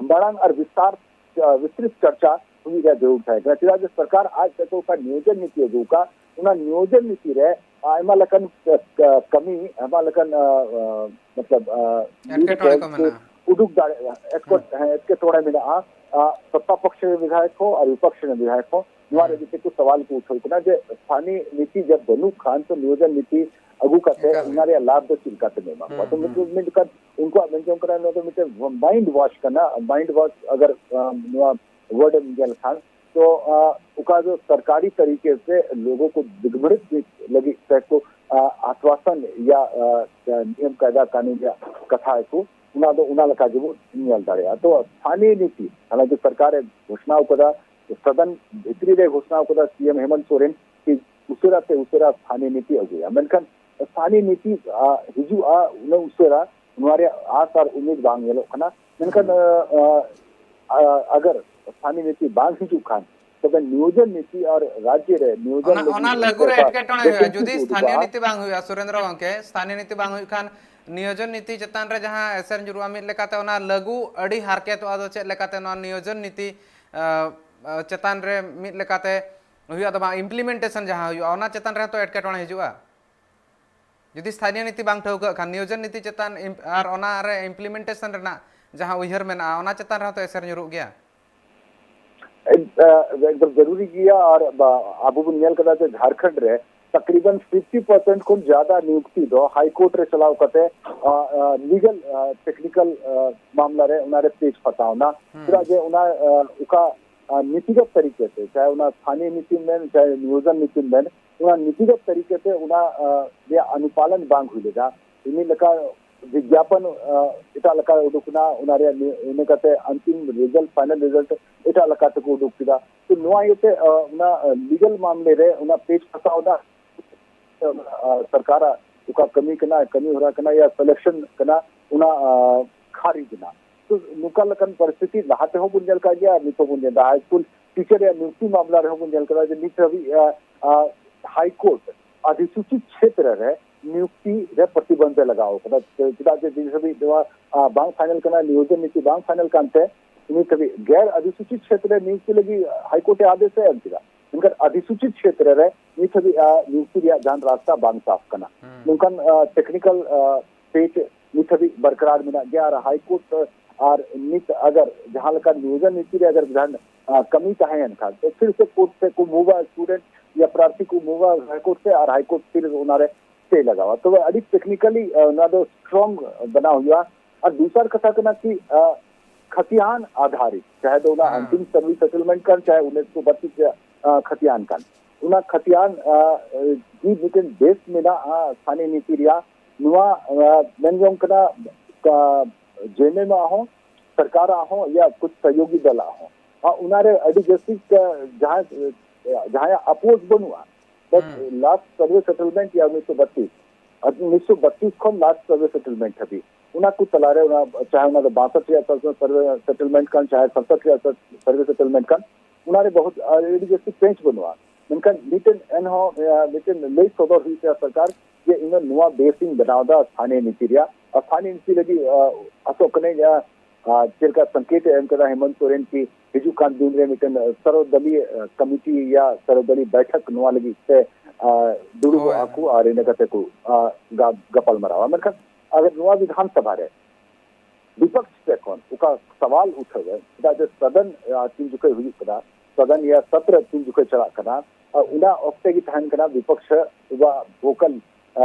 ᱢᱟᱲᱟᱝ ᱟᱨ ᱵᱤᱥᱛᱟᱨ, ᱟ, ᱵᱤᱥᱛᱨᱤᱛ ᱪᱟᱨᱪᱟ ᱦᱩᱭᱩᱜ ᱨᱮᱭᱟᱜ ᱡᱟᱹᱨᱩᱲ ᱛᱟᱦᱮᱸ ᱠᱟᱱᱟ᱾ ᱪᱮᱫᱟᱜ ᱡᱮ ᱥᱚᱨᱠᱟᱨ ᱟᱡ ᱛᱮ ᱚᱠᱟ ᱱᱤᱭᱳᱡᱚᱱ ᱱᱤᱛᱤ ᱟᱹᱜᱩ ᱟᱠᱟᱫ, ᱚᱱᱟ ᱱᱤᱭᱳᱡᱚᱱ ᱱᱤᱛᱤ ᱨᱮ ᱟᱭᱢᱟ ᱞᱮᱠᱟᱱ, ᱟ, ᱠᱟᱹᱢᱤ, ᱟᱭᱢᱟ ᱞᱮᱠᱟᱱ, ᱟ, ᱟ, ᱢᱚᱛᱞᱚᱵ, ᱟ, ᱮᱴᱠᱮᱴᱚᱬᱮ ᱠᱚ ᱢᱮᱱᱟᱜᱼᱟ᱾ ᱩᱰᱩᱠ ᱫᱟᱲᱮᱭᱟᱜᱼᱟ, ᱮᱴᱠᱮ-, ᱦᱮᱸ᱾ ᱦᱮᱸ, ᱮᱴᱠᱮᱴᱚᱬᱮ ᱢᱮᱱᱟᱜᱼᱟ᱾ ᱟ, ᱥᱚᱛᱛᱟ ᱯᱚᱠᱷ ᱨᱮᱱ ᱵᱤᱫᱷᱟᱭᱚᱠ ᱦᱚᱸ ᱟᱨ ᱵᱤᱯᱚᱠᱷ ᱨᱮᱱ ᱵᱤᱫᱷᱟᱭᱚᱠ ᱦᱚᱸ ᱱᱚᱣᱟ ᱨᱮ ᱦᱮᱸ᱾ ᱡᱮᱛᱮ ᱠᱚ ᱥᱟᱣᱟᱞ ᱠᱚ ᱩᱴᱷᱟᱹᱣ ᱠᱟᱱᱟ ᱡᱮ ᱥᱛᱷᱟᱱᱤᱭ ᱱᱤᱛᱤ ᱡᱟᱵ ᱵᱟᱹᱱᱩᱜ ᱠᱷᱟᱱ ᱛᱚ ᱱᱤᱭᱳᱡᱚᱱ ᱱᱤᱛᱤ ᱟᱹᱜᱩ ᱠᱟᱛᱮ ᱮᱠᱟᱞ ᱜᱮ᱾ ᱚᱱᱟ ᱨᱮᱭᱟᱜ ᱞᱟᱵᱷ ᱫᱚ ᱪᱮᱫ ᱞᱮᱠᱟᱛᱮ ᱧᱟᱢᱚᱜᱼᱟ? ᱦᱩᱸ, ᱛᱚ ᱦᱩᱸ᱾ ᱢᱤᱫ, ᱢᱤᱫ ᱞᱮᱠᱟᱱ ᱩᱱᱠᱩᱣᱟᱜ ᱢᱮᱱ ᱡᱚᱝ ᱠᱟᱱᱟ, ᱱᱚᱣᱟ ᱫᱚ ᱢᱤᱫᱴᱮᱱ ᱢᱟᱭᱤᱱᱰ ᱣᱟᱥ ᱠᱟᱱᱟ᱾ ᱢᱟᱭᱤᱱᱰ ᱣᱟᱥ ᱟᱜᱟᱨ, ᱟᱢ, ᱱᱚᱣᱟ ᱣᱟᱨᱰ ᱮᱢ ᱧᱮᱞ ᱠᱷᱟᱱ, ᱛᱚ, ᱟ, ᱚᱠᱟ ᱫᱚ ᱥᱚᱨᱠᱟᱨᱤ ᱛᱟᱹᱨᱤᱠᱮ ᱥᱮ ᱞᱳᱜᱳ ᱠᱚ ᱵᱤᱜᱽᱵᱷᱨᱤᱛ ᱞᱟᱹᱜᱤᱫ ᱛᱮ ᱠᱚ, ᱟ, ᱟᱥᱣᱟᱥᱚᱱ ᱭᱟ, ᱟ, ᱱᱤᱭᱚᱢ ᱠᱟᱭᱫᱟ ᱠᱟᱹᱱᱩᱱ ᱨᱮᱭᱟᱜ ᱠᱟᱛᱷᱟ ᱠᱚ, ᱚᱱᱟ ᱫᱚ ᱚᱱᱟ ᱞᱮᱠᱟ ᱜᱮᱵᱚ ᱧᱮᱞ ᱫᱟᱲᱮᱭᱟᱜᱼᱟ᱾ ᱛᱚ, ᱥᱛᱷᱟᱱᱤᱭ ᱱᱤᱛᱤ, ᱦᱟᱞᱟᱝᱠᱤ ᱥᱚᱨᱠᱟᱨᱮ ᱜᱷᱳᱥᱱᱟ ᱟᱠᱟᱫᱟ, ᱥᱚᱫᱚᱱ ᱵᱷᱤᱛᱨᱤ ᱨᱮ ᱜᱷᱳᱥᱱᱟ ᱠᱟᱫᱟ ᱥᱤ ᱮᱢ ᱦᱮᱢᱚᱱᱛ ᱥᱚᱨᱮᱱ ᱠᱤ ᱩᱥᱟᱹᱨᱟ ᱛᱮ ᱩᱥᱟᱹᱨᱟ ᱥᱛᱷᱟᱱᱤᱭ ᱱᱤᱛᱤ ᱟᱹᱜᱩᱭᱟ, ᱢᱮᱱᱠᱷᱟᱱ ᱥᱛᱷᱟᱱᱤᱭ ᱱᱤᱛᱤ, ᱟ, ᱦᱤᱡᱩᱜᱼᱟ ᱩᱱᱟᱹᱜ ᱩᱥᱟᱹᱨᱟ, ᱱᱚᱣᱟ ᱨᱮᱭᱟᱜ ᱟᱥ ᱟᱨ ᱩᱢᱤᱫ ᱵᱟᱝ ᱧᱮᱞᱚᱜ ᱠᱟᱱᱟ᱾ ᱢᱮᱱᱠᱷᱟᱱ, ᱟ, ᱟ, ᱟ, ᱟᱜᱟᱨ ᱥᱛᱷᱟᱱᱤᱭ ᱱᱤᱛᱤ ᱵᱟᱝ ᱦᱤᱡᱩᱜ ᱠᱷᱟᱱ, ᱛᱚᱵᱮ ᱱᱤᱭᱳᱡᱚᱱ ᱱᱤᱛᱤ ᱟᱨ ᱨᱟᱡᱽᱡᱚ ᱨᱮ ᱱᱤᱭᱳᱡᱚᱱ ᱚᱱᱟ, ᱞᱟᱹᱜᱤᱫ ᱚᱱᱟ ᱞᱟᱹᱜᱩ ᱨᱮ ᱚᱠᱟ ᱮᱴᱠᱮᱴᱚᱬᱮ ᱦᱩᱭᱩᱜᱼᱟ᱾ vacancy ᱡᱩᱫᱤ ᱠᱚ ᱩᱰᱩᱠᱚᱜᱼᱟ᱾ ᱥᱛᱷᱟᱱᱤᱭ ᱱᱤᱛᱤ ᱵᱟᱝ ᱦᱩᱭᱩᱜᱼᱟ, ᱥᱩᱨᱮᱱᱫᱨᱚ ᱜᱚᱢᱠᱮ, ᱥᱛᱷᱟᱱᱤᱭ ᱱᱤᱛᱤ ᱵᱟᱝ ᱦᱩᱭᱩᱜ ᱠᱷᱟᱱ ᱱᱤᱭᱳᱡᱚᱱ ᱱᱤᱛᱤ ᱪᱮᱛᱟᱱ ᱨᱮ ᱡᱟᱦᱟᱸ ᱮᱥᱮᱨ ᱧᱩᱨᱩᱜᱼᱟ, ᱢᱤᱫ ᱞᱮᱠᱟᱛᱮ ᱚᱱᱟ ᱞᱟᱹᱜᱩ ᱟᱹᱰᱤ ᱦᱟᱨᱠᱮᱛᱚᱜᱼᱟ᱾ ᱟᱫᱚ ᱪᱮᱫ ᱞᱮᱠᱟᱛᱮ ᱱᱚᱣᱟ ᱱᱤᱭᱳᱡᱚᱱ ᱱᱤᱛᱤ, ᱟ, ᱟ, ᱪᱮᱛᱟᱱ ᱨᱮ ᱢᱤᱫ ᱞᱮᱠᱟᱛᱮ ᱦᱩᱭᱩᱜᱼᱟ, ᱫᱚ ᱵᱟᱝ, implementation ᱡᱟᱦᱟᱸ ᱦᱩᱭᱩᱜᱼᱟ, ᱚᱱᱟ ᱪᱮᱛᱟᱱ ᱨᱮᱦᱚᱸ ᱛᱚ ᱮᱴᱠᱮᱴᱚᱬᱮ ᱦᱤᱡᱩᱜᱼᱟ᱾ ᱡᱩᱫᱤ ᱥᱛᱷᱟᱱᱤᱭ ᱱᱤᱛᱤ ᱵᱟᱝ ᱴᱷᱟᱹᱣᱠᱟᱹᱜ ᱠᱷᱟᱱ, ᱱᱤᱭᱳᱡᱚᱱ ᱱᱤᱛᱤ ᱪᱮᱛᱟᱱ ᱤᱢ-, ᱟᱨ ᱚᱱᱟ ᱨᱮ implementation ᱨᱮᱱᱟᱜ ᱡᱟᱦᱟᱸ ᱩᱭᱦᱟᱹᱨ ᱢᱮᱱᱟᱜᱼᱟ, ᱚᱱᱟ ᱪᱮᱛᱟᱱ ᱨᱮᱦᱚᱸ ᱛᱚ ᱮᱥᱮᱨ ᱧᱩᱨᱩᱜ ᱜᱮᱭᱟ᱾ ᱮᱠ-, ᱟ, ᱮᱠᱫᱚᱢ ᱡᱟᱹᱨᱩᱨᱤ ᱜᱮᱭᱟ᱾ ᱟᱨ ᱵᱟ-, ᱟᱵᱚ ᱵᱚᱱ ᱧᱮᱞ ᱠᱟᱫᱟ ᱡᱮ ᱡᱷᱟᱲᱠᱷᱚᱸᱰ ᱨᱮ ᱛᱟᱠᱨᱤᱵᱟᱱ fifty percent ᱠᱷᱚᱱ ᱡᱟᱫᱟ ᱱᱤᱭᱩᱠᱛᱤ ᱫᱚ ᱦᱟᱭ ᱠᱳᱨᱴ ᱨᱮ ᱪᱟᱞᱟᱣ ᱠᱟᱛᱮ, ᱟ, ᱟ, ᱞᱤᱜᱟᱞ, ᱟ, ᱴᱮᱠᱱᱤᱠᱟᱞ, ᱟ, ᱢᱟᱢᱞᱟ ᱨᱮ ᱚᱱᱟ ᱨᱮ ᱯᱮᱪ ᱯᱷᱟᱥᱟᱣ ᱮᱱᱟ᱾ ᱦᱩᱸ᱾ ᱪᱮᱫᱟᱜ ᱡᱮ ᱚᱱᱟ, ᱟ, ᱚᱠᱟ, ᱟ, ᱱᱤᱛᱤᱜᱚᱛ ᱛᱟᱹᱨᱤᱠᱟ ᱛᱮ, ᱪᱟᱦᱮ ᱚᱱᱟ ᱥᱛᱷᱟᱱᱤᱭ ᱱᱤᱛᱤᱢ ᱢᱮᱱ, ᱪᱟᱦᱮ ᱱᱤᱭᱳᱡᱚᱱ ᱱᱤᱛᱤᱢ ᱢᱮᱱ, ᱚᱱᱟ ᱱᱤᱛᱤᱜᱚᱛ ᱛᱟᱹᱨᱤᱠᱟ ᱛᱮ ᱚᱱᱟ, ᱟ, ᱨᱮᱭᱟᱜ ᱚᱱᱩᱯᱟᱞᱚᱱ ᱵᱟᱝ ᱦᱩᱭ ᱞᱮᱱᱟ᱾ ᱢᱤᱫ ᱞᱮᱠᱟ ᱵᱤᱜᱽᱜᱟᱯᱚᱱ, ᱟ, ᱮᱴᱟᱜ ᱞᱮᱠᱟ ᱩᱰᱩᱠ ᱮᱱᱟ, ᱚᱱᱟ ᱨᱮᱭᱟᱜ ᱱᱤ-, ᱤᱱᱟᱹ ᱠᱟᱛᱮ ᱚᱱᱛᱤᱢ ᱨᱮᱡᱟᱞᱴ, ᱯᱷᱟᱭᱱᱟᱞ ᱨᱮᱡᱟᱞᱴ ᱮᱴᱟᱜ ᱞᱮᱠᱟ ᱛᱮᱠᱚ ᱩᱰᱩᱠ ᱠᱮᱫᱟ᱾ ᱛᱚ ᱱᱚᱣᱟ ᱤᱭᱟᱹᱛᱮ, ᱟ, ᱚᱱᱟ, ᱟ, ᱞᱤᱜᱟᱞ ᱢᱟᱢᱞᱮ ᱨᱮ ᱚᱱᱟ ᱯᱮᱪ ᱯᱷᱟᱥᱟᱣ ᱮᱱᱟ, ᱟ, ᱥᱚᱨᱠᱟᱨᱟᱜ ᱚᱠᱟ ᱠᱟᱹᱢᱤ ᱠᱟᱱᱟ, ᱠᱟᱹᱢᱤ ᱦᱚᱨᱟ ᱠᱟᱱᱟ ᱭᱟ ᱥᱤᱞᱮᱠᱥᱚᱱ ᱠᱟᱱᱟ, ᱚᱱᱟ, ᱟ, ᱠᱷᱟᱨᱤᱡ ᱮᱱᱟ᱾ ᱛᱚ ᱱᱚᱝᱠᱟ ᱞᱮᱠᱟᱱ ᱯᱚᱨᱤᱥᱛᱷᱤᱛᱤ ᱞᱟᱦᱟ ᱛᱮᱦᱚᱸ ᱵᱚᱱ ᱧᱮᱞ ᱠᱟᱜ ᱜᱮᱭᱟ ᱟᱨ ᱱᱤᱛᱚᱜ ᱵᱚᱱ ᱧᱮᱞ ᱮᱫᱟ᱾ ᱦᱟᱭ ᱥᱠᱩᱞ ᱴᱤᱪᱟᱨ ᱨᱮᱭᱟᱜ ᱱᱤᱭᱩᱠᱛᱤ ᱢᱟᱢᱞᱟ ᱨᱮᱦᱚᱸ ᱵᱚᱱ ᱧᱮᱞ ᱠᱟᱫᱟ ᱡᱮ ᱱᱤᱛ ᱦᱟᱹᱵᱤᱡ, ᱟ, ᱟ, ᱦᱟᱭ ᱠᱳᱨᱴ ᱚᱫᱷᱤᱥᱩᱪᱤᱛ ᱠᱷᱮᱛᱨᱮ ᱨᱮ ᱱᱤᱭᱩᱠᱛᱤ ᱨᱮ ᱯᱨᱚᱛᱤᱵᱚᱱᱫᱷ ᱮ ᱞᱟᱜᱟᱣ ᱠᱟᱫᱟ᱾ ᱪᱮᱫᱟᱜ ᱡᱮ ᱱᱤᱛ ᱦᱟᱹᱵᱤᱡ ᱱᱚᱣᱟ, ᱟ, ᱵᱟᱝ ᱯᱷᱟᱭᱱᱟᱞ ᱠᱟᱱᱟ, ᱱᱤᱭᱳᱡᱚᱱ ᱱᱤᱛᱤ ᱵᱟᱝ ᱯᱷᱟᱭᱱᱟᱞ ᱠᱟᱱᱛᱮ ᱱᱤᱛ ᱦᱟᱹᱵᱤᱡ ᱜᱮᱨ ᱚᱫᱷᱤᱥᱩᱪᱤᱛ ᱠᱷᱮᱛᱨᱮ ᱱᱤᱭᱩᱠᱛᱤ ᱞᱟᱹᱜᱤᱫ ᱦᱟᱭ ᱠᱳᱨᱴ ᱮ ᱟᱫᱮᱥ ᱮ ᱮᱢ ᱠᱮᱫᱟ᱾ ᱢᱮᱱᱠᱷᱟᱱ ᱚᱫᱷᱤᱥᱩᱪᱤᱛ ᱠᱷᱮᱛᱨᱮ ᱨᱮ ᱱᱤᱛ ᱦᱟᱹᱵᱤᱡ, ᱟ, ᱱᱤᱭᱩᱠᱛᱤ ᱨᱮᱭᱟᱜ ᱡᱟᱦᱟᱱ ᱨᱟᱥᱛᱟ ᱵᱟᱝ ᱥᱟᱯᱷ ᱠᱟᱱᱟ᱾ ᱦᱩᱸ᱾ ᱱᱚᱝᱠᱟᱱ, ᱟ, ᱴᱮᱠᱱᱤᱠᱟᱞ, ᱟ, ᱯᱮᱪ ᱱᱤᱛ ᱦᱟᱹᱵᱤᱡ ᱵᱚᱨᱠᱨᱟᱨ ᱢᱮᱱᱟᱜ ᱜᱮᱭᱟ᱾ ᱟᱨ ᱦᱟᱭ ᱠᱳᱨᱴ, ᱟ, ᱟᱨ ᱱᱤᱛ ᱟᱜᱟᱨ ᱡᱟᱦᱟᱸ ᱞᱮᱠᱟ ᱱᱤᱭᱳᱡᱚᱱ ᱱᱤᱛᱤ ᱨᱮ ᱟᱜᱟᱨ ᱡᱟᱦᱟᱱ, ᱟ, ᱠᱟᱹᱢᱤ ᱛᱟᱦᱮᱸᱭᱮᱱ ᱠᱷᱟᱱ, ᱛᱚ ᱯᱷᱤᱨ ᱥᱮ ᱠᱳᱨᱴ ᱥᱮ ᱠᱚ ᱢᱩᱵᱷᱟ, ᱥᱴᱩᱰᱮᱱᱴ ᱭᱟ ᱯᱨᱟᱨᱛᱷᱤ ᱠᱚ ᱢᱩᱵᱷᱟ ᱦᱟᱭ ᱠᱳᱨᱴ ᱥᱮ, ᱟᱨ ᱦᱟᱭ ᱠᱳᱨᱴ ᱯᱷᱤᱨ ᱚᱱᱟᱨᱮ ᱥᱴᱮ ᱞᱟᱜᱟᱣᱟ᱾ ᱛᱚᱵᱮ ᱟᱹᱰᱤ ᱴᱮᱠᱱᱤᱠᱟᱞᱤ, ᱟ, ᱚᱱᱟ ᱫᱚ ᱥᱴᱨᱚᱝ ᱵᱮᱱᱟᱣ ᱦᱩᱭᱩᱜᱼᱟ᱾ ᱟᱨ ᱫᱚᱥᱟᱨ ᱠᱟᱛᱷᱟ ᱠᱟᱱᱟ ᱠᱤ, ᱟ, ᱠᱷᱟᱛᱤᱭᱟᱱ ᱟᱫᱷᱟᱨᱤᱛ, ᱪᱟᱦᱮ ᱫᱚ ᱚᱱᱟ ᱦᱮᱸ᱾ ᱚᱱᱛᱤᱢ ᱥᱮᱴᱞᱢᱮᱱᱴ ᱠᱟᱱ, ᱪᱟᱦᱮ ᱩᱱᱤᱥᱥᱚ ᱵᱟᱛᱤᱥ ᱨᱮᱭᱟᱜ, ᱟ, ᱠᱷᱟᱛᱤᱭᱟᱱ ᱠᱟᱱ, ᱚᱱᱟ ᱠᱷᱟᱛᱤᱭᱟᱱ, ᱟ, ᱜᱮ ᱢᱤᱫᱴᱮᱱ ᱵᱮᱥ ᱢᱮᱱᱟᱜᱼᱟ ᱥᱛᱷᱟᱱᱤᱭ ᱱᱤᱛᱤ ᱨᱮᱭᱟᱜ᱾ ᱱᱚᱣᱟ, ᱟ, ᱢᱮᱱ ᱡᱚᱝ ᱠᱟᱱᱟ, ᱟ, ᱡᱮ ᱮᱢ ᱮᱢ ᱟᱜ ᱦᱚᱸ, ᱥᱚᱨᱠᱟᱨᱟᱜ ᱦᱚᱸ, ᱭᱟ ᱠᱩᱪ ᱥᱚᱦᱭᱳᱜᱤ ᱫᱚᱞᱟᱜ ᱦᱚᱸ᱾ ᱟᱨ ᱚᱱᱟᱨᱮ ᱟᱹᱰᱤ ᱡᱟᱹᱥᱛᱤ ᱡᱟᱦᱟᱸᱭ ᱡᱟᱦᱟᱸᱭᱟᱜ ᱟᱯᱳᱡᱽ ᱵᱟᱹᱱᱩᱜᱼᱟ, ᱵᱟᱴ ᱞᱟᱥᱴ ᱥᱟᱨᱵᱷᱮ ᱥᱮᱴᱮᱞᱢᱮᱱᱴ ᱭᱟ ᱩᱱᱤᱥᱥᱚ ᱵᱟᱛᱤᱥ, ᱩᱱᱤᱥᱥᱚ ᱵᱟᱛᱤᱥ ᱠᱷᱚᱱ ᱞᱟᱥᱴ ᱥᱟᱨᱵᱷᱮ ᱥᱮᱴᱮᱞᱢᱮᱱᱴ ᱦᱟᱹᱵᱤᱡ, ᱚᱱᱟ ᱠᱚ ᱛᱟᱞᱟᱨᱮ ᱚᱱᱟ ᱪᱟᱦᱮ ᱚᱱᱟ ᱫᱚ ᱵᱟᱥᱴ ᱨᱮᱭᱟᱜ ᱥᱟᱨᱵᱷᱮ ᱥᱮᱴᱮᱞᱢᱮᱱᱴ ᱠᱟᱱ, ᱪᱟᱦᱮ ᱥᱟᱛᱥᱚᱴ ᱨᱮᱭᱟᱜ ᱥᱟᱨᱵᱷᱮ ᱥᱮᱴᱮᱞᱢᱮᱱᱴ ᱠᱟᱱ, ᱚᱱᱟᱨᱮ ᱵᱚᱦᱩᱛ ᱟᱹᱰᱤ ᱡᱟᱹᱥᱛᱤ ᱪᱮᱧᱡᱽ ᱵᱟᱹᱱᱩᱜᱼᱟ᱾ ᱢᱮᱱᱠᱷᱟᱱ ᱢᱤᱫᱴᱮᱱ ᱮᱱᱦᱚᱸ ᱢᱤᱫᱴᱮᱱ ᱞᱟᱹᱭ ᱥᱚᱫᱚᱨ ᱦᱩᱭᱩᱜ ᱛᱟᱭᱟ ᱥᱚᱨᱠᱟᱨ ᱡᱮ ᱤᱧ ᱫᱚ ᱱᱚᱣᱟ ᱵᱮᱥ ᱤᱧ ᱵᱮᱱᱟᱣ ᱮᱫᱟ ᱥᱛᱷᱟᱱᱤᱭᱚ ᱱᱤᱛᱤ ᱨᱮᱭᱟᱜ᱾ ᱟᱨ ᱥᱛᱷᱟᱱᱤᱭᱚ ᱱᱤᱛᱤ ᱞᱟᱹᱜᱤᱫ ᱟᱥᱚᱜ ᱠᱟᱹᱱᱟᱹᱧ ᱟᱨ ᱪᱮᱫ ᱞᱮᱠᱟ ᱥᱚᱝᱠᱮᱛ ᱮ ᱮᱢ ᱠᱟᱫᱟ ᱦᱮᱢᱚᱱᱛ ᱥᱚᱨᱮᱱ ᱠᱤ ᱦᱤᱡᱩᱜ ᱠᱟᱱ ᱫᱤᱱ ᱨᱮ ᱢᱤᱫᱴᱮᱱ ᱥᱟᱨᱚᱫᱟᱞᱤ ᱠᱚᱢᱤᱴᱤ ᱭᱟ ᱥᱟᱨᱚᱫᱟᱞᱤ ᱵᱟᱭᱴᱷᱚᱠ ᱱᱚᱣᱟ ᱞᱟᱹᱜᱤᱫ ᱛᱮ ᱫᱩᱲᱩᱵᱚᱜᱼᱟ ᱠᱚ ᱟᱨ ᱤᱱᱟᱹ ᱠᱟᱛᱮ ᱠᱚ ᱜᱟᱯᱟᱞ ᱢᱟᱨᱟᱣᱟ᱾ ᱢᱮᱱᱠᱷᱟᱱ ᱟᱜᱟᱨ ᱱᱚᱣᱟ ᱵᱤᱫᱷᱟᱱ ᱥᱚᱵᱷᱟ ᱨᱮ ᱵᱤᱯᱚᱠᱥ ᱥᱮᱫ ᱠᱷᱚᱱ ᱚᱠᱟ ᱥᱟᱣᱟᱞ ᱩᱴᱷᱟᱹᱣ ᱮ, ᱪᱮᱫᱟᱜ ᱡᱮ ᱥᱚᱫᱚᱱ ᱛᱤᱱ ᱡᱚᱠᱷᱚᱱ ᱦᱩᱭᱩᱜ ᱠᱟᱱᱟ, ᱥᱚᱫᱚᱱ ᱭᱟ ᱥᱚᱛᱨᱚ ᱛᱤᱱ ᱡᱚᱠᱷᱚᱱ ᱪᱟᱞᱟᱜ ᱠᱟᱱᱟ, ᱚᱱᱟ ᱚᱠᱛᱮ ᱜᱮ ᱛᱟᱦᱮᱱ ᱠᱟᱱᱟ ᱵᱤᱯᱚᱠᱥ ᱵᱟ ᱵᱷᱳᱠᱟᱞ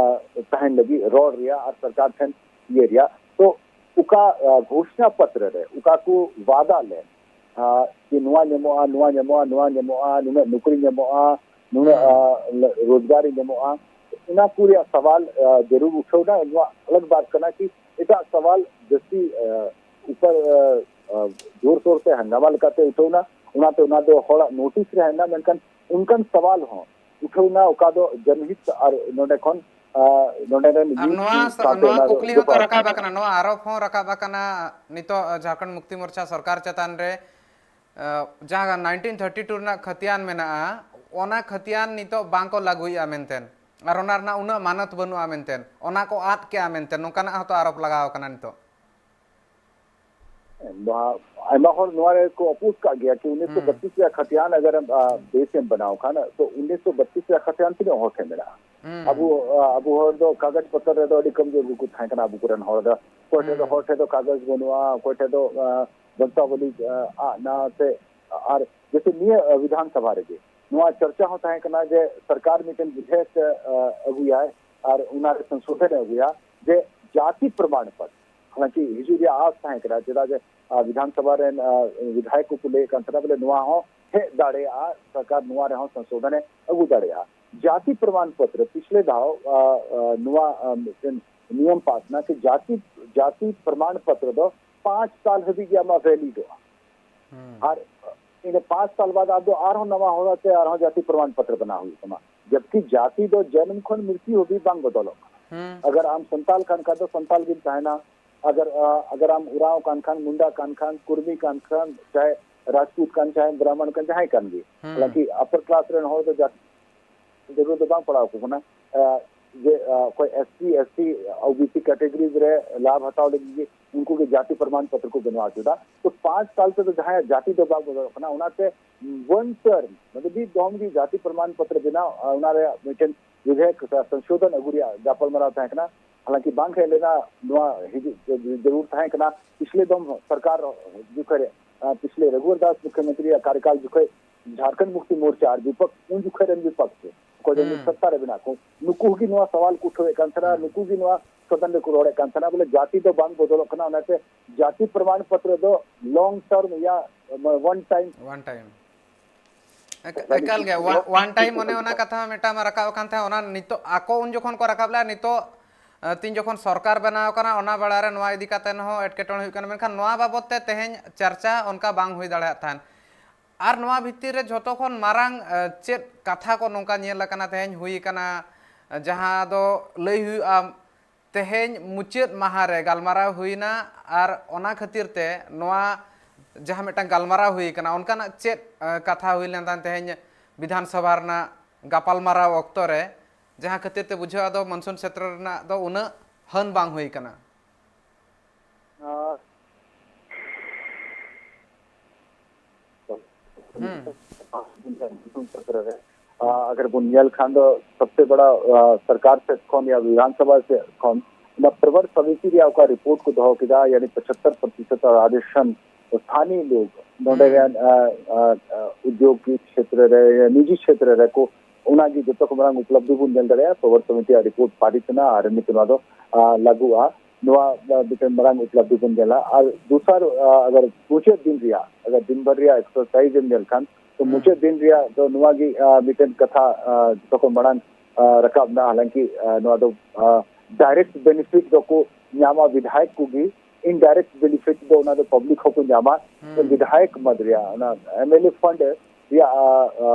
ᱛᱟᱦᱮᱱ ᱞᱟᱹᱜᱤᱫ ᱨᱚᱲ ᱨᱮᱭᱟᱜ ᱟᱨ ᱥᱚᱨᱠᱟᱨ ᱴᱷᱮᱱ ᱤᱭᱟᱹ ᱨᱮᱭᱟᱜ᱾ ᱛᱚ ᱚᱠᱟ ᱜᱷᱳᱥᱱᱟ ᱯᱚᱛᱨᱚ ᱨᱮ ᱚᱠᱟ ᱠᱚ ᱣᱟᱫᱟ ᱞᱮᱱ ᱡᱮ ᱱᱚᱣᱟ ᱧᱟᱢᱚᱜᱼᱟ, ᱱᱚᱣᱟ ᱧᱟᱢᱚᱜᱼᱟ, ᱱᱚᱣᱟ ᱧᱟᱢᱚᱜᱼᱟ, ᱱᱩᱱᱟᱹᱜ ᱱᱚᱠᱨᱤ ᱧᱟᱢᱚᱜᱼᱟ, ᱱᱩᱱᱟᱹᱜ ᱨᱳᱡᱽᱜᱟᱨᱤ ᱧᱟᱢᱚᱜᱼᱟ, ᱚᱱᱟ ᱠᱚ ᱨᱮᱭᱟᱜ ᱥᱟᱣᱟᱞ ᱡᱟᱹᱨᱩᱲ ᱩᱴᱷᱟᱹᱣ ᱮᱱᱟ᱾ ᱱᱚᱣᱟ ᱟᱞᱟᱜᱽ ᱵᱟᱛ ᱠᱟᱱᱟ ᱠᱤ ᱮᱴᱟᱜ ᱥᱟᱣᱟᱞ ᱡᱟᱹᱥᱛᱤ ᱩᱯᱚᱨ ᱡᱳᱨᱥᱳᱨ ᱛᱮ ᱦᱟᱝᱜᱟᱢᱟ ᱞᱮᱠᱟᱛᱮ ᱩᱴᱷᱟᱹᱣ ᱮᱱᱟ, ᱚᱱᱟᱛᱮ ᱚᱱᱟ ᱫᱚ ᱦᱚᱲᱟᱜ ᱱᱳᱴᱤᱥ ᱨᱮ ᱦᱮᱡ ᱮᱱᱟ, ᱢᱮᱱᱠᱷᱟᱱ ᱚᱱᱠᱟᱱ ᱥᱟᱣᱟᱞ ᱦᱚᱸ ᱩᱴᱷᱟᱹᱣ ᱮᱱᱟ ᱚᱠᱟ ᱫᱚ ᱡᱚᱱᱦᱤᱛ ᱟᱨ ᱱᱚᱰᱮ ᱠᱷᱚᱱ ᱱᱚᱰᱮ ᱨᱮᱱ ᱟᱨ ᱱᱚᱣᱟ ᱱᱚᱣᱟ ᱠᱩᱠᱞᱤ ᱦᱚᱸᱛᱚ ᱨᱟᱠᱟᱵ ᱟᱠᱟᱱᱟ, ᱱᱚᱣᱟ ᱟᱨᱚᱯ ᱦᱚᱸ ᱨᱟᱠᱟᱵ ᱟᱠᱟᱱᱟ ᱱᱤᱛᱚᱜ ᱡᱷᱟᱲᱠᱷᱚᱸᱰ ᱢᱩᱠᱛᱤ ᱢᱳᱨᱪᱟ ᱥᱚᱨᱠᱟᱨ ᱪᱮᱛᱟᱱ ᱨᱮ᱾ ᱡᱟᱦᱟᱸ ᱱᱟᱭᱤᱱᱴᱤᱱ ᱛᱷᱟᱨᱴᱤ ᱴᱩ ᱨᱮᱱᱟᱜ ᱠᱷᱟᱹᱛᱤᱭᱟᱱ ᱢᱮᱱᱟᱜᱼᱟ, ᱚᱱᱟ ᱠᱷᱟᱹᱛᱤᱭᱟᱱ ᱱᱤᱛᱚᱜ ᱵᱟᱝ ᱠᱚ ᱞᱟᱹᱜᱩᱭᱮᱫᱼᱟ ᱢᱮᱱᱛᱮ, ᱟᱨ ᱚᱱᱟ ᱨᱮᱱᱟᱜ ᱩᱱᱟᱹᱜ ᱢᱟᱱᱚᱛ ᱵᱟᱹᱱᱩᱜᱼᱟ ᱢᱮᱱᱛᱮ, ᱚᱱᱟ ᱠᱚ ᱟᱫ ᱠᱮᱜᱼᱟ ᱢᱮᱱᱛᱮ, ᱱᱚᱝᱠᱟᱱᱟᱜ ᱦᱚᱸᱛᱚ ᱟᱨᱚᱯ ᱞᱟᱜᱟᱣ ᱟᱠᱟᱱᱟ ᱱᱤᱛᱚᱜ᱾ ᱟᱭᱢᱟ ᱦᱚᱲ ᱱᱚᱣᱟ ᱨᱮᱠᱚ ᱚᱯᱳᱡᱽ ᱠᱟᱜ ᱜᱮᱭᱟ ᱠᱤ ᱩᱱᱤᱥᱥᱚ ᱵᱟᱛᱤᱥ ᱨᱮᱭᱟᱜ ᱠᱷᱟᱹᱛᱤᱭᱟᱱ ᱟᱜᱟᱨ ᱵᱮᱥ ᱮᱢ ᱵᱮᱱᱟᱣ ᱠᱷᱟᱱ, ᱛᱚ ᱩᱱᱤᱥᱥᱚ ᱵᱟᱛᱤᱥ ᱨᱮᱭᱟᱜ ᱠᱷᱟᱹᱛᱤᱭᱟᱱ ᱛᱤᱱᱟᱹᱜ ᱦᱚᱲ ᱴᱷᱮᱱ ᱢᱮᱱᱟᱜᱼᱟ? ᱟᱵᱚ ᱟᱵᱚ ᱦᱚᱲ ᱫᱚ ᱠᱟᱜᱚᱡᱽ ᱯᱚᱛᱚᱨ ᱨᱮᱫᱚ ᱟᱹᱰᱤ ᱠᱚᱢᱡᱳᱨ ᱜᱮᱠᱚ ᱛᱟᱦᱮᱸ ᱠᱟᱱᱟ ᱟᱵᱚ ᱠᱚᱨᱮᱱ ᱦᱚᱲ ᱫᱚ᱾ ᱚᱠᱚᱭ ᱴᱷᱮᱱ ᱫᱚ ᱦᱚᱲ ᱴᱷᱮᱱ ᱫᱚ ᱠᱟᱜᱚᱡᱽ ᱵᱟᱹᱱᱩᱜᱼᱟ, ᱚᱠᱚᱭ ᱴᱷᱮᱱ ᱫᱚ ᱫᱚᱱᱛᱟᱵᱚᱞᱤ ᱟᱜ ᱱᱟ ᱥᱮ ᱟᱨ ᱡᱮᱥᱮ ᱱᱤᱭᱟᱹ ᱵᱤᱫᱷᱟᱱ ᱥᱚᱵᱷᱟ ᱨᱮᱜᱮ ᱱᱚᱣᱟ ᱪᱚᱨᱪᱟ ᱦᱚᱸ ᱛᱟᱦᱮᱸ ᱠᱟᱱᱟ ᱡᱮ ᱥᱚᱨᱠᱟᱨ ᱢᱤᱫᱴᱮᱱ ᱵᱤᱫᱷᱮᱭᱚᱠ ᱟᱹᱜᱩᱭᱟᱭ ᱟᱨ ᱚᱱᱟᱨᱮ ᱥᱚᱝᱥᱳᱫᱷᱚᱱ ᱮ ᱟᱹᱜᱩᱭᱟ ᱡᱮ ᱡᱟᱹᱛᱤ ᱯᱨᱚᱢᱟᱬ ᱯᱚᱛᱨᱚ᱾ ᱦᱟᱞᱟᱝᱠᱤ ᱦᱤᱡᱩᱜ ᱨᱮᱭᱟᱜ ᱟᱥ ᱛᱟᱦᱮᱸ ᱠᱟᱱᱟ, ᱪᱮᱫᱟᱜ ᱡᱮ ᱵᱤᱫᱷᱟᱱ ᱥᱚᱵᱷᱟ ᱨᱮᱱ ᱵᱤᱫᱷᱟᱭᱚᱠ ᱠᱚᱠᱚ ᱞᱟᱹᱭᱮᱫ ᱠᱟᱱ ᱛᱟᱦᱮᱱᱟ ᱵᱚᱞᱮ ᱱᱚᱣᱟ ᱦᱚᱸ ᱦᱮᱡ ᱫᱟᱲᱮᱭᱟᱜᱼᱟ, ᱥᱚᱨᱠᱟᱨ ᱱᱚᱣᱟ ᱨᱮᱦᱚᱸ ᱥᱚᱝᱥᱳᱫᱷᱚᱱ ᱮ ᱟᱹᱜᱩ ᱫᱟᱲᱮᱭᱟᱜᱼᱟ᱾ ᱡᱟᱹᱛᱤ ᱯᱨᱚᱢᱟᱬ ᱯᱚᱛᱨᱚ ᱯᱤᱪᱷᱞᱮ ᱫᱷᱟᱣ ᱱᱚᱣᱟ ᱢᱤᱫᱴᱮᱱ ᱱᱤᱭᱚᱢ ᱯᱟᱥ ᱱᱟ ᱠᱤ ᱡᱟᱹᱛᱤ ᱡᱟᱹᱛᱤ ᱯᱨᱚᱢᱟᱬ ᱯᱚᱛᱨᱚ ᱫᱚ ᱯᱟᱸᱪ ᱥᱟᱞ ᱦᱟᱹᱵᱤᱡ ᱜᱮ ᱟᱢᱟᱜ ᱵᱷᱮᱞᱤᱰᱚᱜᱼᱟ᱾ ᱟᱨ ᱤᱱᱟᱹ ᱯᱟᱸᱪ ᱥᱟᱞ ᱵᱟᱫ ᱟᱫᱚ ᱟᱨᱦᱚᱸ ᱱᱟᱣᱟ ᱦᱚᱨᱟᱛᱮ ᱟᱨᱦᱚᱸ ᱡᱟᱹᱛᱤ ᱯᱨᱚᱢᱟᱱ ᱯᱚᱛᱨᱚ ᱵᱮᱱᱟᱣ ᱦᱩᱭᱩᱜ ᱛᱟᱢᱟ᱾ ᱡᱚᱵᱠᱤ ᱡᱟᱹᱛᱤ ᱫᱚ ᱡᱚᱱᱢ ᱠᱷᱚᱱ ᱢᱨᱤᱛᱭᱩ ᱦᱟᱹᱵᱤᱡ ᱵᱟᱝ ᱵᱚᱫᱚᱞᱚᱜ ᱠᱟᱱᱟ᱾ ᱦᱩᱸ᱾ ᱟᱜᱟᱨ ᱟᱢ ᱥᱟᱱᱛᱟᱞ ᱠᱟᱱ ᱠᱷᱟᱱ ᱫᱚ ᱥᱟᱱᱛᱟᱞ ᱜᱮᱢ ᱛᱟᱦᱮᱱᱟ᱾ ᱟᱜᱟᱨ, ᱟ, ᱟᱜᱟᱨ ᱟᱢ ᱩᱨᱟᱣ ᱠᱟᱱ ᱠᱷᱟᱱ, ᱢᱩᱱᱰᱟ ᱠᱟᱱ ᱠᱷᱟᱱ, ᱠᱩᱨᱢᱤ ᱠᱟᱱ ᱠᱷᱟᱱ, ᱪᱟᱦᱮ ᱨᱟᱡᱽᱯᱩᱛ ᱠᱟᱱ, ᱪᱟᱦᱮ ᱵᱨᱟᱦᱢᱚᱱ ᱠᱟᱱ, ᱡᱟᱦᱟᱸᱭ ᱠᱟᱱ ᱜᱮ, ᱦᱩᱸ᱾ ᱦᱟᱞᱟᱝᱠᱤ ᱟᱯᱟᱨ ᱠᱞᱟᱥ ᱨᱮᱱ ᱦᱚᱲ ᱫᱚ ᱡᱟᱹᱛᱤ ᱡᱟᱹᱨᱩᱲ ᱫᱚ ᱵᱟᱝ ᱯᱟᱲᱟᱣ ᱟᱠᱚ ᱠᱟᱱᱟ᱾ ᱟ, ᱡᱮ, ᱟ, ᱚᱠᱚᱭ SC, ST, OBC categories ᱨᱮ ᱞᱟᱵᱷ ᱦᱟᱛᱟᱣ ᱞᱟᱹᱜᱤᱫ ᱜᱮ ᱩᱱᱠᱩ ᱜᱮ ᱡᱟᱹᱛᱤ ᱯᱨᱚᱢᱟᱱ ᱯᱚᱛᱨᱚ ᱠᱚ ᱵᱮᱱᱟᱣ ᱦᱚᱪᱚᱭᱮᱫᱟ᱾ ᱛᱚ ᱯᱟᱸᱪ ᱥᱟᱞ ᱛᱮᱫᱚ ᱡᱟᱦᱟᱸᱭᱟᱜ ᱡᱟᱹᱛᱤ ᱫᱚ ᱵᱟᱝ ᱵᱚᱫᱚᱞᱚᱜ ᱠᱟᱱᱟ, ᱚᱱᱟᱛᱮ one term, ᱢᱟᱱᱮ ᱢᱤᱫ ᱫᱚᱢ ᱜᱮ ᱡᱟᱹᱛᱤ ᱯᱨᱚᱢᱟᱱ ᱯᱚᱛᱨᱚ ᱵᱮᱱᱟᱣ, ᱟ, ᱚᱱᱟ ᱨᱮᱭᱟᱜ ᱢᱤᱫᱴᱮᱱ ᱵᱤᱫᱷᱮᱭᱚᱠ ᱥᱮ ᱥᱚᱝᱥᱳᱫᱷᱚᱱ ᱟᱹᱜᱩ ᱨᱮᱭᱟᱜ ᱜᱟᱯᱟᱞᱢᱟᱨᱟᱣ ᱛᱟᱦᱮᱸ ᱠᱟᱱᱟ᱾ ᱦᱟᱞᱟᱝᱠᱤ ᱵᱟᱝ ᱦᱮᱡ ᱞᱮᱱᱟ ᱱᱚᱣᱟ ᱦᱤᱡᱩᱜ ᱡᱟᱹᱨᱩᱲ ᱛᱟᱦᱮᱸ ᱠᱟᱱᱟ᱾ ᱯᱤᱪᱷᱞᱮ ᱫᱚᱢ ᱥᱚᱨᱠᱟᱨ ᱡᱚᱠᱷᱮᱡ, ᱟ, ᱯᱤᱪᱷᱞᱮ ᱨᱚᱜᱷᱩᱵᱚᱨ ᱫᱟᱥ ᱢᱩᱠᱷᱭᱚᱢᱚᱱᱛᱨᱤ ᱨᱮᱭᱟᱜ ᱠᱟᱨᱭᱚᱠᱟᱞ ᱡᱚᱠᱷᱮᱡ ᱡᱷᱟᱲᱠᱷᱚᱸᱰ ᱢᱩᱠᱛᱤ ᱢᱳᱨᱪᱟ ᱟᱨ ᱵᱤᱯᱚᱠ-, ᱩᱱ ᱡᱚᱠᱷᱮᱡ ᱨᱮᱱ ᱵᱤᱯᱚᱠᱥ ᱨᱮ ᱚᱠᱚᱭ ᱫᱚ ᱱᱤᱛ ᱦᱩᱸ᱾ ᱥᱚᱛᱛᱟ ᱨᱮ ᱢᱮᱱᱟᱜ ᱠᱚ, ᱱᱩᱠᱩ ᱜᱮ ᱱᱚᱣᱟ ᱥᱟᱣᱟᱞ ᱠᱚ ᱩᱴᱷᱟᱹᱣᱮᱫ ᱠᱟᱱ ᱛᱟᱦᱮᱱᱟ, ᱦᱩᱸ᱾ ᱱᱩᱠᱩ ᱜᱮ ᱱᱚᱣᱟ ᱥᱚᱫᱚᱱ ᱨᱮᱠᱚ ᱨᱚᱲᱮᱫ ᱠᱟᱱ ᱛᱟᱦᱮᱱᱟ, ᱵᱚᱞᱮ ᱡᱟᱹᱛᱤ ᱫᱚ ᱵᱟᱝ ᱵᱚᱫᱚᱞᱚᱜ ᱠᱟᱱᱟ, ᱚᱱᱟᱛᱮ ᱡᱟᱹᱛᱤ ᱯᱨᱚᱢᱟᱱ ᱯᱚᱛᱨᱚ ᱫᱚ long term ᱭᱟ, one time᱾ One time᱾ ᱮᱠ-, ᱮᱠᱟᱞ ᱜᱮ, ᱚᱱᱟ ᱚᱱ ᱴᱟᱭᱤᱢ ᱚᱱᱮ ᱚᱱᱟ ᱠᱟᱛᱷᱟ ᱢᱤᱫᱴᱟᱝ ᱢᱟ ᱨᱟᱠᱟᱵ ᱟᱠᱟᱱ ᱛᱟᱦᱮᱸᱫ, ᱚᱱᱟ ᱱᱤᱛᱚᱜ ᱟᱠᱚ ᱩᱱ ᱡᱚᱠᱷᱚᱱ ᱠᱚ ᱨᱟᱠᱟᱵ ᱞᱮᱫᱼᱟ, ᱱᱤᱛᱚᱜ, ᱮ, ᱛᱤᱱ ᱡᱚᱠᱷᱚᱱ ᱥᱚᱨᱠᱟᱨ ᱵᱮᱱᱟᱣ ᱟᱠᱟᱱᱟ, ᱚᱱᱟ ᱵᱮᱲᱟ ᱨᱮ ᱱᱚᱣᱟ ᱤᱫᱤ ᱠᱟᱛᱮ ᱦᱚᱸ ᱮᱴᱠᱮᱴᱚᱬᱮ ᱦᱩᱭᱩᱜ ᱠᱟᱱᱟ, ᱢᱮᱱᱠᱷᱟᱱ ᱱᱚᱣᱟ ᱵᱟᱵᱚᱫ ᱛᱮ ᱛᱮᱦᱮᱧ ᱪᱟᱨᱪᱟ ᱚᱱᱠᱟ ᱵᱟᱝ ᱦᱩᱭ ᱫᱟᱲᱮᱭᱟᱜ ᱛᱟᱦᱮᱸᱫ᱾ ᱟᱨ ᱱᱚᱣᱟ ᱵᱷᱤᱛᱤᱨ ᱨᱮ ᱡᱷᱚᱛᱚ ᱠᱷᱚᱱ ᱢᱟᱨᱟᱝ, ᱮ, ᱪᱮᱫ ᱠᱟᱛᱷᱟ ᱠᱚ ᱱᱚᱝᱠᱟ ᱧᱮᱞ ᱟᱠᱟᱱᱟ, ᱛᱮᱦᱮᱧ ᱦᱩᱭ ᱟᱠᱟᱱᱟ, ᱡᱟᱦᱟᱸ ᱫᱚ ᱞᱟᱹᱭ ᱦᱩᱭᱩᱜᱼᱟ, ᱛᱮᱦᱮᱧ ᱢᱩᱪᱟᱹᱫ ᱢᱟᱦᱟ ᱨᱮ ᱜᱟᱞᱢᱟᱨᱟᱣ ᱦᱩᱭᱱᱟ, ᱟᱨ ᱚᱱᱟ ᱠᱷᱟᱹᱛᱤᱨ ᱛᱮ ᱱᱚᱣᱟ ᱡᱟᱦᱟᱸ ᱢᱤᱫᱴᱟᱝ ᱜᱟᱞᱢᱟᱨᱟᱣ ᱦᱩᱭ ᱠᱟᱱᱟ, ᱚᱱᱠᱟᱱᱟᱜ ᱪᱮᱫ, ᱮ, ᱠᱟᱛᱷᱟ ᱦᱩᱭ ᱞᱮᱱ ᱛᱟᱦᱮᱸᱫ ᱛᱮᱦᱮᱧ ᱵᱤᱫᱷᱟᱱ ᱥᱚᱵᱷᱟ ᱨᱮᱱᱟᱜ ᱜᱟᱯᱟᱞᱢᱟᱨᱟᱣ ᱚᱠᱛᱚ ᱨᱮ, ᱡᱟᱦᱟᱸ ᱠᱷᱟᱹᱛᱤᱨ ᱛᱮ ᱵᱩᱡᱷᱟᱹᱜᱼᱟ ᱫᱚ ᱢᱚᱱᱥᱩᱱ ᱥᱮᱛᱨᱚ ᱨᱮᱱᱟᱜ ᱫᱚ ᱩᱱᱟᱹᱜ ᱦᱟᱹᱱ ᱵᱟᱝ ᱦᱩᱭ ᱠᱟᱱᱟ? ᱟᱨ ᱦᱩᱸ᱾ ᱟᱜᱟᱨ ᱵᱚᱱ ᱧᱮᱞ ᱠᱷᱟᱱ ᱫᱚ ᱥᱚᱵᱥᱮ ᱵᱟᱲᱟ, ᱟ, ᱥᱚᱨᱠᱟᱨ ᱥᱮᱫ ᱠᱷᱚᱱ ᱭᱟ ᱵᱤᱫᱷᱟᱱ ᱥᱚᱵᱷᱟ ᱥᱮᱫ ᱠᱷᱚᱱ ᱚᱱᱟ ᱯᱨᱚᱵᱚᱨ ᱥᱚᱢᱤᱛᱤ ᱨᱮᱭᱟᱜ ᱚᱠᱟ ᱨᱤᱯᱳᱨᱴ ᱠᱚ ᱫᱚᱦᱚ ᱠᱮᱫᱟ, ᱭᱟᱱᱤ ᱯᱚᱪᱟᱛᱛᱚᱨ ᱯᱨᱚᱛᱤᱥᱚᱛ ᱨᱟᱡᱚᱥᱛᱷᱟᱱ ᱥᱛᱷᱟᱱᱤᱭ ᱞᱳᱜ ᱱᱚᱰᱮ ᱦᱩᱸ᱾ ᱨᱮᱱ, ᱟ, ᱟ, ᱟ, ᱩᱫᱭᱳᱜᱤᱠ ᱠᱷᱮᱛᱨᱮ ᱨᱮ, ᱱᱤᱡᱤ ᱠᱷᱮᱛᱨᱮ ᱨᱮᱠᱚ, ᱚᱱᱟᱜᱮ ᱡᱚᱛᱚ ᱠᱷᱚᱱ ᱢᱟᱨᱟᱝ ᱩᱯᱞᱚᱵᱫᱷᱤ ᱵᱚᱱ ᱧᱮᱞ ᱫᱟᱲᱮᱭᱟᱜᱼᱟ᱾ ᱯᱨᱚᱵᱚᱨ ᱥᱚᱢᱤᱛᱤ ᱨᱤᱯᱳᱨᱴ ᱯᱟᱨᱤᱛ ᱮᱱᱟ ᱟᱨ ᱱᱤᱛ ᱱᱚᱣᱟ ᱫᱚ, ᱟ, ᱞᱟᱹᱜᱩᱜᱼᱟ᱾ ᱱᱚᱣᱟ, ᱟ, ᱢᱤᱫᱴᱮᱱ ᱢᱟᱨᱟᱝ ᱩᱯᱞᱚᱵᱫᱷᱤ ᱵᱚᱱ ᱧᱮᱞᱟ᱾ ᱟᱨ ᱫᱚᱥᱟᱨ, ᱟ, ᱟᱜᱟᱨ ᱢᱩᱪᱟᱹᱫ ᱫᱤᱱ ᱨᱮᱭᱟᱜ, ᱟᱜᱟᱨ ᱫᱤᱱ ᱵᱷᱟᱨ ᱨᱮᱭᱟᱜ ᱮᱠᱥᱟᱨᱥᱟᱭᱤᱡ ᱮᱢ ᱧᱮᱞ ᱠᱷᱟᱱ, ᱛᱚ ᱦᱩᱸ᱾ ᱢᱩᱪᱟᱹᱫ ᱫᱤᱱ ᱨᱮᱭᱟᱜ ᱫᱚ ᱱᱚᱣᱟ ᱜᱮ, ᱟ, ᱢᱤᱫᱴᱮᱱ ᱠᱟᱛᱷᱟ, ᱟ, ᱡᱚᱛᱚ ᱠᱷᱚᱱ ᱢᱟᱲᱟᱝ, ᱟ, ᱨᱟᱠᱟᱵ ᱮᱱᱟ᱾ ᱦᱟᱞᱟᱝᱠᱤ, ᱟ, ᱱᱚᱣᱟ ᱫᱚ, ᱟ, ᱰᱟᱭᱨᱮᱠᱴ ᱵᱮᱱᱤᱯᱷᱤᱴ ᱫᱚᱠᱚ ᱧᱟᱢᱟ ᱵᱤᱫᱷᱟᱭᱚᱠ ᱠᱚᱜᱮ, indirect benefit ᱫᱚ ᱚᱱᱟ ᱫᱚ ᱯᱟᱵᱽᱞᱤᱠ ᱦᱚᱸᱠᱚ ᱧᱟᱢᱟ᱾ ᱦᱩᱸ᱾ ᱵᱤᱫᱷᱟᱭᱚᱠ ᱢᱟᱫ ᱨᱮᱭᱟᱜ ᱚᱱᱟ ᱮᱢ ᱮᱞ ᱮ ᱯᱷᱟᱱᱰ ᱨᱮᱭᱟᱜ, ᱟ, ᱟ,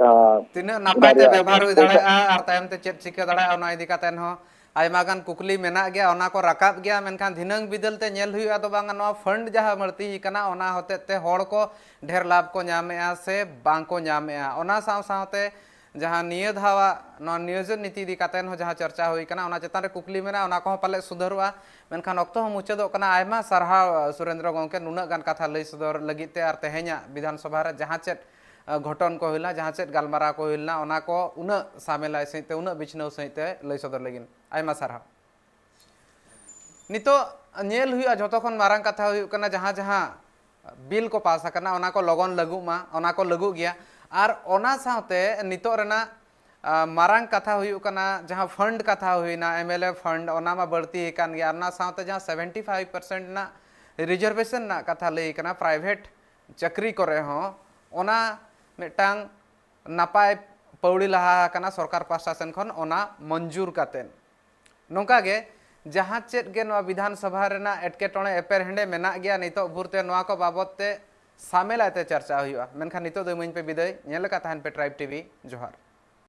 ᱟ, ᱛᱤᱱᱟᱹᱜ ᱱᱟᱯᱟᱭ ᱚᱱᱟ ᱛᱮ ᱨᱮᱭᱟᱜ ᱵᱮᱵᱚᱦᱟᱨ ᱦᱩᱭ ᱯᱚᱭᱥᱟ ᱫᱟᱲᱮᱭᱟᱜᱼᱟ ᱟᱨ ᱛᱟᱭᱚᱢ ᱛᱮ ᱪᱮᱫ ᱪᱤᱠᱟᱹ ᱫᱟᱲᱮᱭᱟᱜᱼᱟ, ᱚᱱᱟ ᱤᱫᱤ ᱠᱟᱛᱮ ᱦᱚᱸ ᱟᱭᱢᱟ ᱜᱟᱱ ᱠᱩᱠᱞᱤ ᱢᱮᱱᱟᱜ ᱜᱮᱭᱟ, ᱚᱱᱟ ᱠᱚ ᱨᱟᱠᱟᱵ ᱜᱮᱭᱟ᱾ ᱢᱮᱱᱠᱷᱟᱱ ᱫᱷᱤᱱᱟᱹᱝ ᱵᱤᱫᱟᱹᱞ ᱛᱮ ᱧᱮᱞ ᱦᱩᱭᱩᱜᱼᱟ ᱫᱚ ᱵᱟᱝ, ᱱᱚᱣᱟ ᱯᱷᱟᱱᱰ ᱡᱟᱦᱟᱸ ᱵᱟᱹᱲᱛᱤ ᱟᱠᱟᱱᱟ, ᱚᱱᱟ ᱦᱚᱛᱮᱡ ᱛᱮ ᱦᱚᱲ ᱠᱚ ᱰᱷᱮᱨ ᱞᱟᱵᱷ ᱠᱚ ᱧᱟᱢᱮᱜᱼᱟ ᱥᱮ ᱵᱟᱝ ᱠᱚ ᱧᱟᱢᱮᱜᱼᱟ᱾ ᱚᱱᱟ ᱥᱟᱶ ᱥᱟᱶᱛᱮ ᱡᱟᱦᱟᱸ ᱱᱤᱭᱟᱹ ᱫᱷᱟᱣᱟᱜ ᱱᱚᱣᱟ ᱱᱤᱭᱳᱡᱚᱱ ᱱᱤᱛᱤ ᱤᱫᱤ ᱠᱟᱛᱮ ᱦᱚᱸ ᱡᱟᱦᱟᱸ ᱪᱟᱨᱪᱟ ᱦᱩᱭ ᱠᱟᱱᱟ, ᱚᱱᱟ ᱪᱮᱛᱟᱱ ᱨᱮ ᱠᱩᱠᱞᱤ ᱢᱮᱱᱟᱜᱼᱟ, ᱚᱱᱟ ᱠᱚᱦᱚᱸ ᱯᱟᱞᱮ ᱥᱩᱫᱷᱟᱹᱨᱚᱜᱼᱟ᱾ ᱢᱮᱱᱠᱷᱟᱱ ᱚᱠᱛᱚ ᱦᱚᱸ ᱢᱩᱪᱟᱹᱫᱚᱜ ᱠᱟᱱᱟ᱾ ᱟᱭᱢᱟ ᱥᱟᱨᱦᱟᱣ ᱥᱩᱨᱮᱱᱫᱨᱚ ᱜᱚᱢᱠᱮ, ᱱᱩᱱᱟᱹᱜ ᱜᱟᱱ ᱠᱟᱛᱷᱟ ᱞᱟᱹᱭ ᱥᱚᱫᱚᱨ ᱞᱟᱹᱜᱤᱫ ᱛᱮ ᱟᱨ ᱛᱮᱦᱮᱧᱟᱜ ᱵᱤᱫᱷᱟᱱ ᱥᱚᱵᱷᱟ ᱨᱮ ᱡᱟᱦᱟᱸ ᱪᱮᱫ ᱟ, ᱜᱷᱚᱴᱚᱱ ᱠᱚ ᱦᱩᱭ ᱞᱮᱱᱟ, ᱡᱟᱦᱟᱸ ᱪᱮᱫ ᱜᱟᱞᱢᱟᱨᱟᱣ ᱠᱚ ᱦᱩᱭ ᱞᱮᱱᱟ, ᱚᱱᱟ ᱠᱚ ᱩᱱᱟᱹᱜ ᱥᱟᱢᱮᱞᱟᱭ ᱥᱟᱺᱦᱤᱡ ᱛᱮ, ᱩᱱᱟᱹᱜ ᱵᱤᱪᱷᱱᱟᱹᱣ ᱥᱟᱺᱦᱤᱡ ᱛᱮ ᱞᱟᱹᱭ ᱥᱚᱫᱚᱨ ᱞᱟᱹᱜᱤᱫ ᱟᱭᱢᱟ ᱥᱟᱨᱦᱟᱣ᱾ ᱱᱤᱛᱚᱜ ᱧᱮᱞ ᱦᱩᱭᱩᱜᱼᱟ, ᱡᱷᱚᱛᱚ ᱠᱷᱚᱱ ᱢᱟᱨᱟᱝ ᱠᱟᱛᱷᱟ ᱦᱩᱭᱩᱜ ᱠᱟᱱᱟ, ᱡᱟᱦᱟᱸ ᱡᱟᱦᱟᱸ ᱵᱤᱞ ᱠᱚ ᱯᱟᱥ ᱟᱠᱟᱱᱟ, ᱚᱱᱟ ᱠᱚ ᱞᱚᱜᱚᱱ ᱞᱟᱹᱜᱩᱜ ᱢᱟ, ᱚᱱᱟ ᱠᱚ ᱞᱟᱹᱜᱩᱜ ᱜᱮᱭᱟ᱾ ᱟᱨ ᱚᱱᱟ ᱥᱟᱶᱛᱮ ᱱᱤᱛᱚᱜ ᱨᱮᱱᱟᱜ, ᱟ, ᱢᱟᱨᱟᱝ ᱠᱟᱛᱷᱟ ᱦᱩᱭᱩᱜ ᱠᱟᱱᱟ, ᱡᱟᱦᱟᱸ ᱯᱷᱟᱱᱰ ᱠᱟᱛᱷᱟ ᱦᱩᱭᱱᱟ, ᱮᱢ ᱮᱞ ᱮ ᱯᱷᱟᱱᱰ, ᱚᱱᱟ ᱢᱟ ᱵᱟᱹᱲᱛᱤ ᱟᱠᱟᱱ ᱜᱮᱭᱟ᱾ ᱚᱱᱟ ᱥᱟᱶᱛᱮ ᱡᱟᱦᱟᱸ ᱥᱮᱵᱷᱮᱱᱴᱤ ᱯᱷᱟᱭᱤᱵᱷ ᱯᱟᱨᱥᱮᱱᱴ ᱨᱮᱱᱟᱜ ᱨᱤᱡᱟᱨᱵᱷᱮᱥᱚᱱ ᱨᱮᱱᱟᱜ ᱠᱟᱛᱷᱟ ᱞᱟᱹᱭ ᱠᱟᱱᱟ ᱯᱨᱟᱭᱵᱷᱮᱴ ᱪᱟᱹᱠᱨᱤ ᱠᱚᱨᱮ ᱦᱚᱸ, ᱚᱱᱟ ᱢᱤᱫᱴᱟᱝ ᱱᱟᱯᱟᱭ ᱯᱟᱹᱣᱲᱤ ᱞᱟᱦᱟ ᱟᱠᱟᱱᱟ ᱥᱚᱨᱠᱟᱨ ᱯᱟᱥᱴᱟ ᱥᱮᱱ ᱠᱷᱚᱱ, ᱚᱱᱟ ᱢᱚᱧᱡᱩᱨ ᱠᱟᱛᱮᱫ᱾ ᱱᱚᱝᱠᱟ ᱜᱮ ᱡᱟᱦᱟᱸ ᱪᱮᱫ ᱜᱮ ᱱᱚᱣᱟ ᱵᱤᱫᱷᱟᱱ ᱥᱚᱵᱷᱟ ᱨᱮᱱᱟᱜ ᱮᱴᱠᱮᱴᱚᱬᱮ ᱮᱯᱮᱨᱦᱮᱸᱰᱮ ᱢᱮᱱᱟᱜ ᱜᱮᱭᱟ, ᱱᱤᱛᱚᱜ ᱵᱷᱳᱨ ᱛᱮ ᱱᱚᱣᱟ ᱠᱚ ᱵᱟᱵᱚᱛ ᱛᱮ ᱥᱟᱢᱮᱞᱟᱭ ᱛᱮ ᱪᱟᱨᱪᱟ ᱦᱩᱭᱩᱜᱼᱟ᱾ ᱢᱮᱱᱠᱷᱟᱱ ᱱᱤᱛᱚᱜ ᱫᱚ ᱤᱢᱟᱹᱧ ᱯᱮ ᱵᱤᱫᱟᱹᱭ, ᱧᱮᱞ ᱟᱠᱟᱫ ᱛᱟᱦᱮᱱ ᱯᱮ ᱴᱨᱟᱭᱤᱵᱽ ᱴᱤᱵᱷᱤ᱾ ᱡᱚᱦᱟᱨ᱾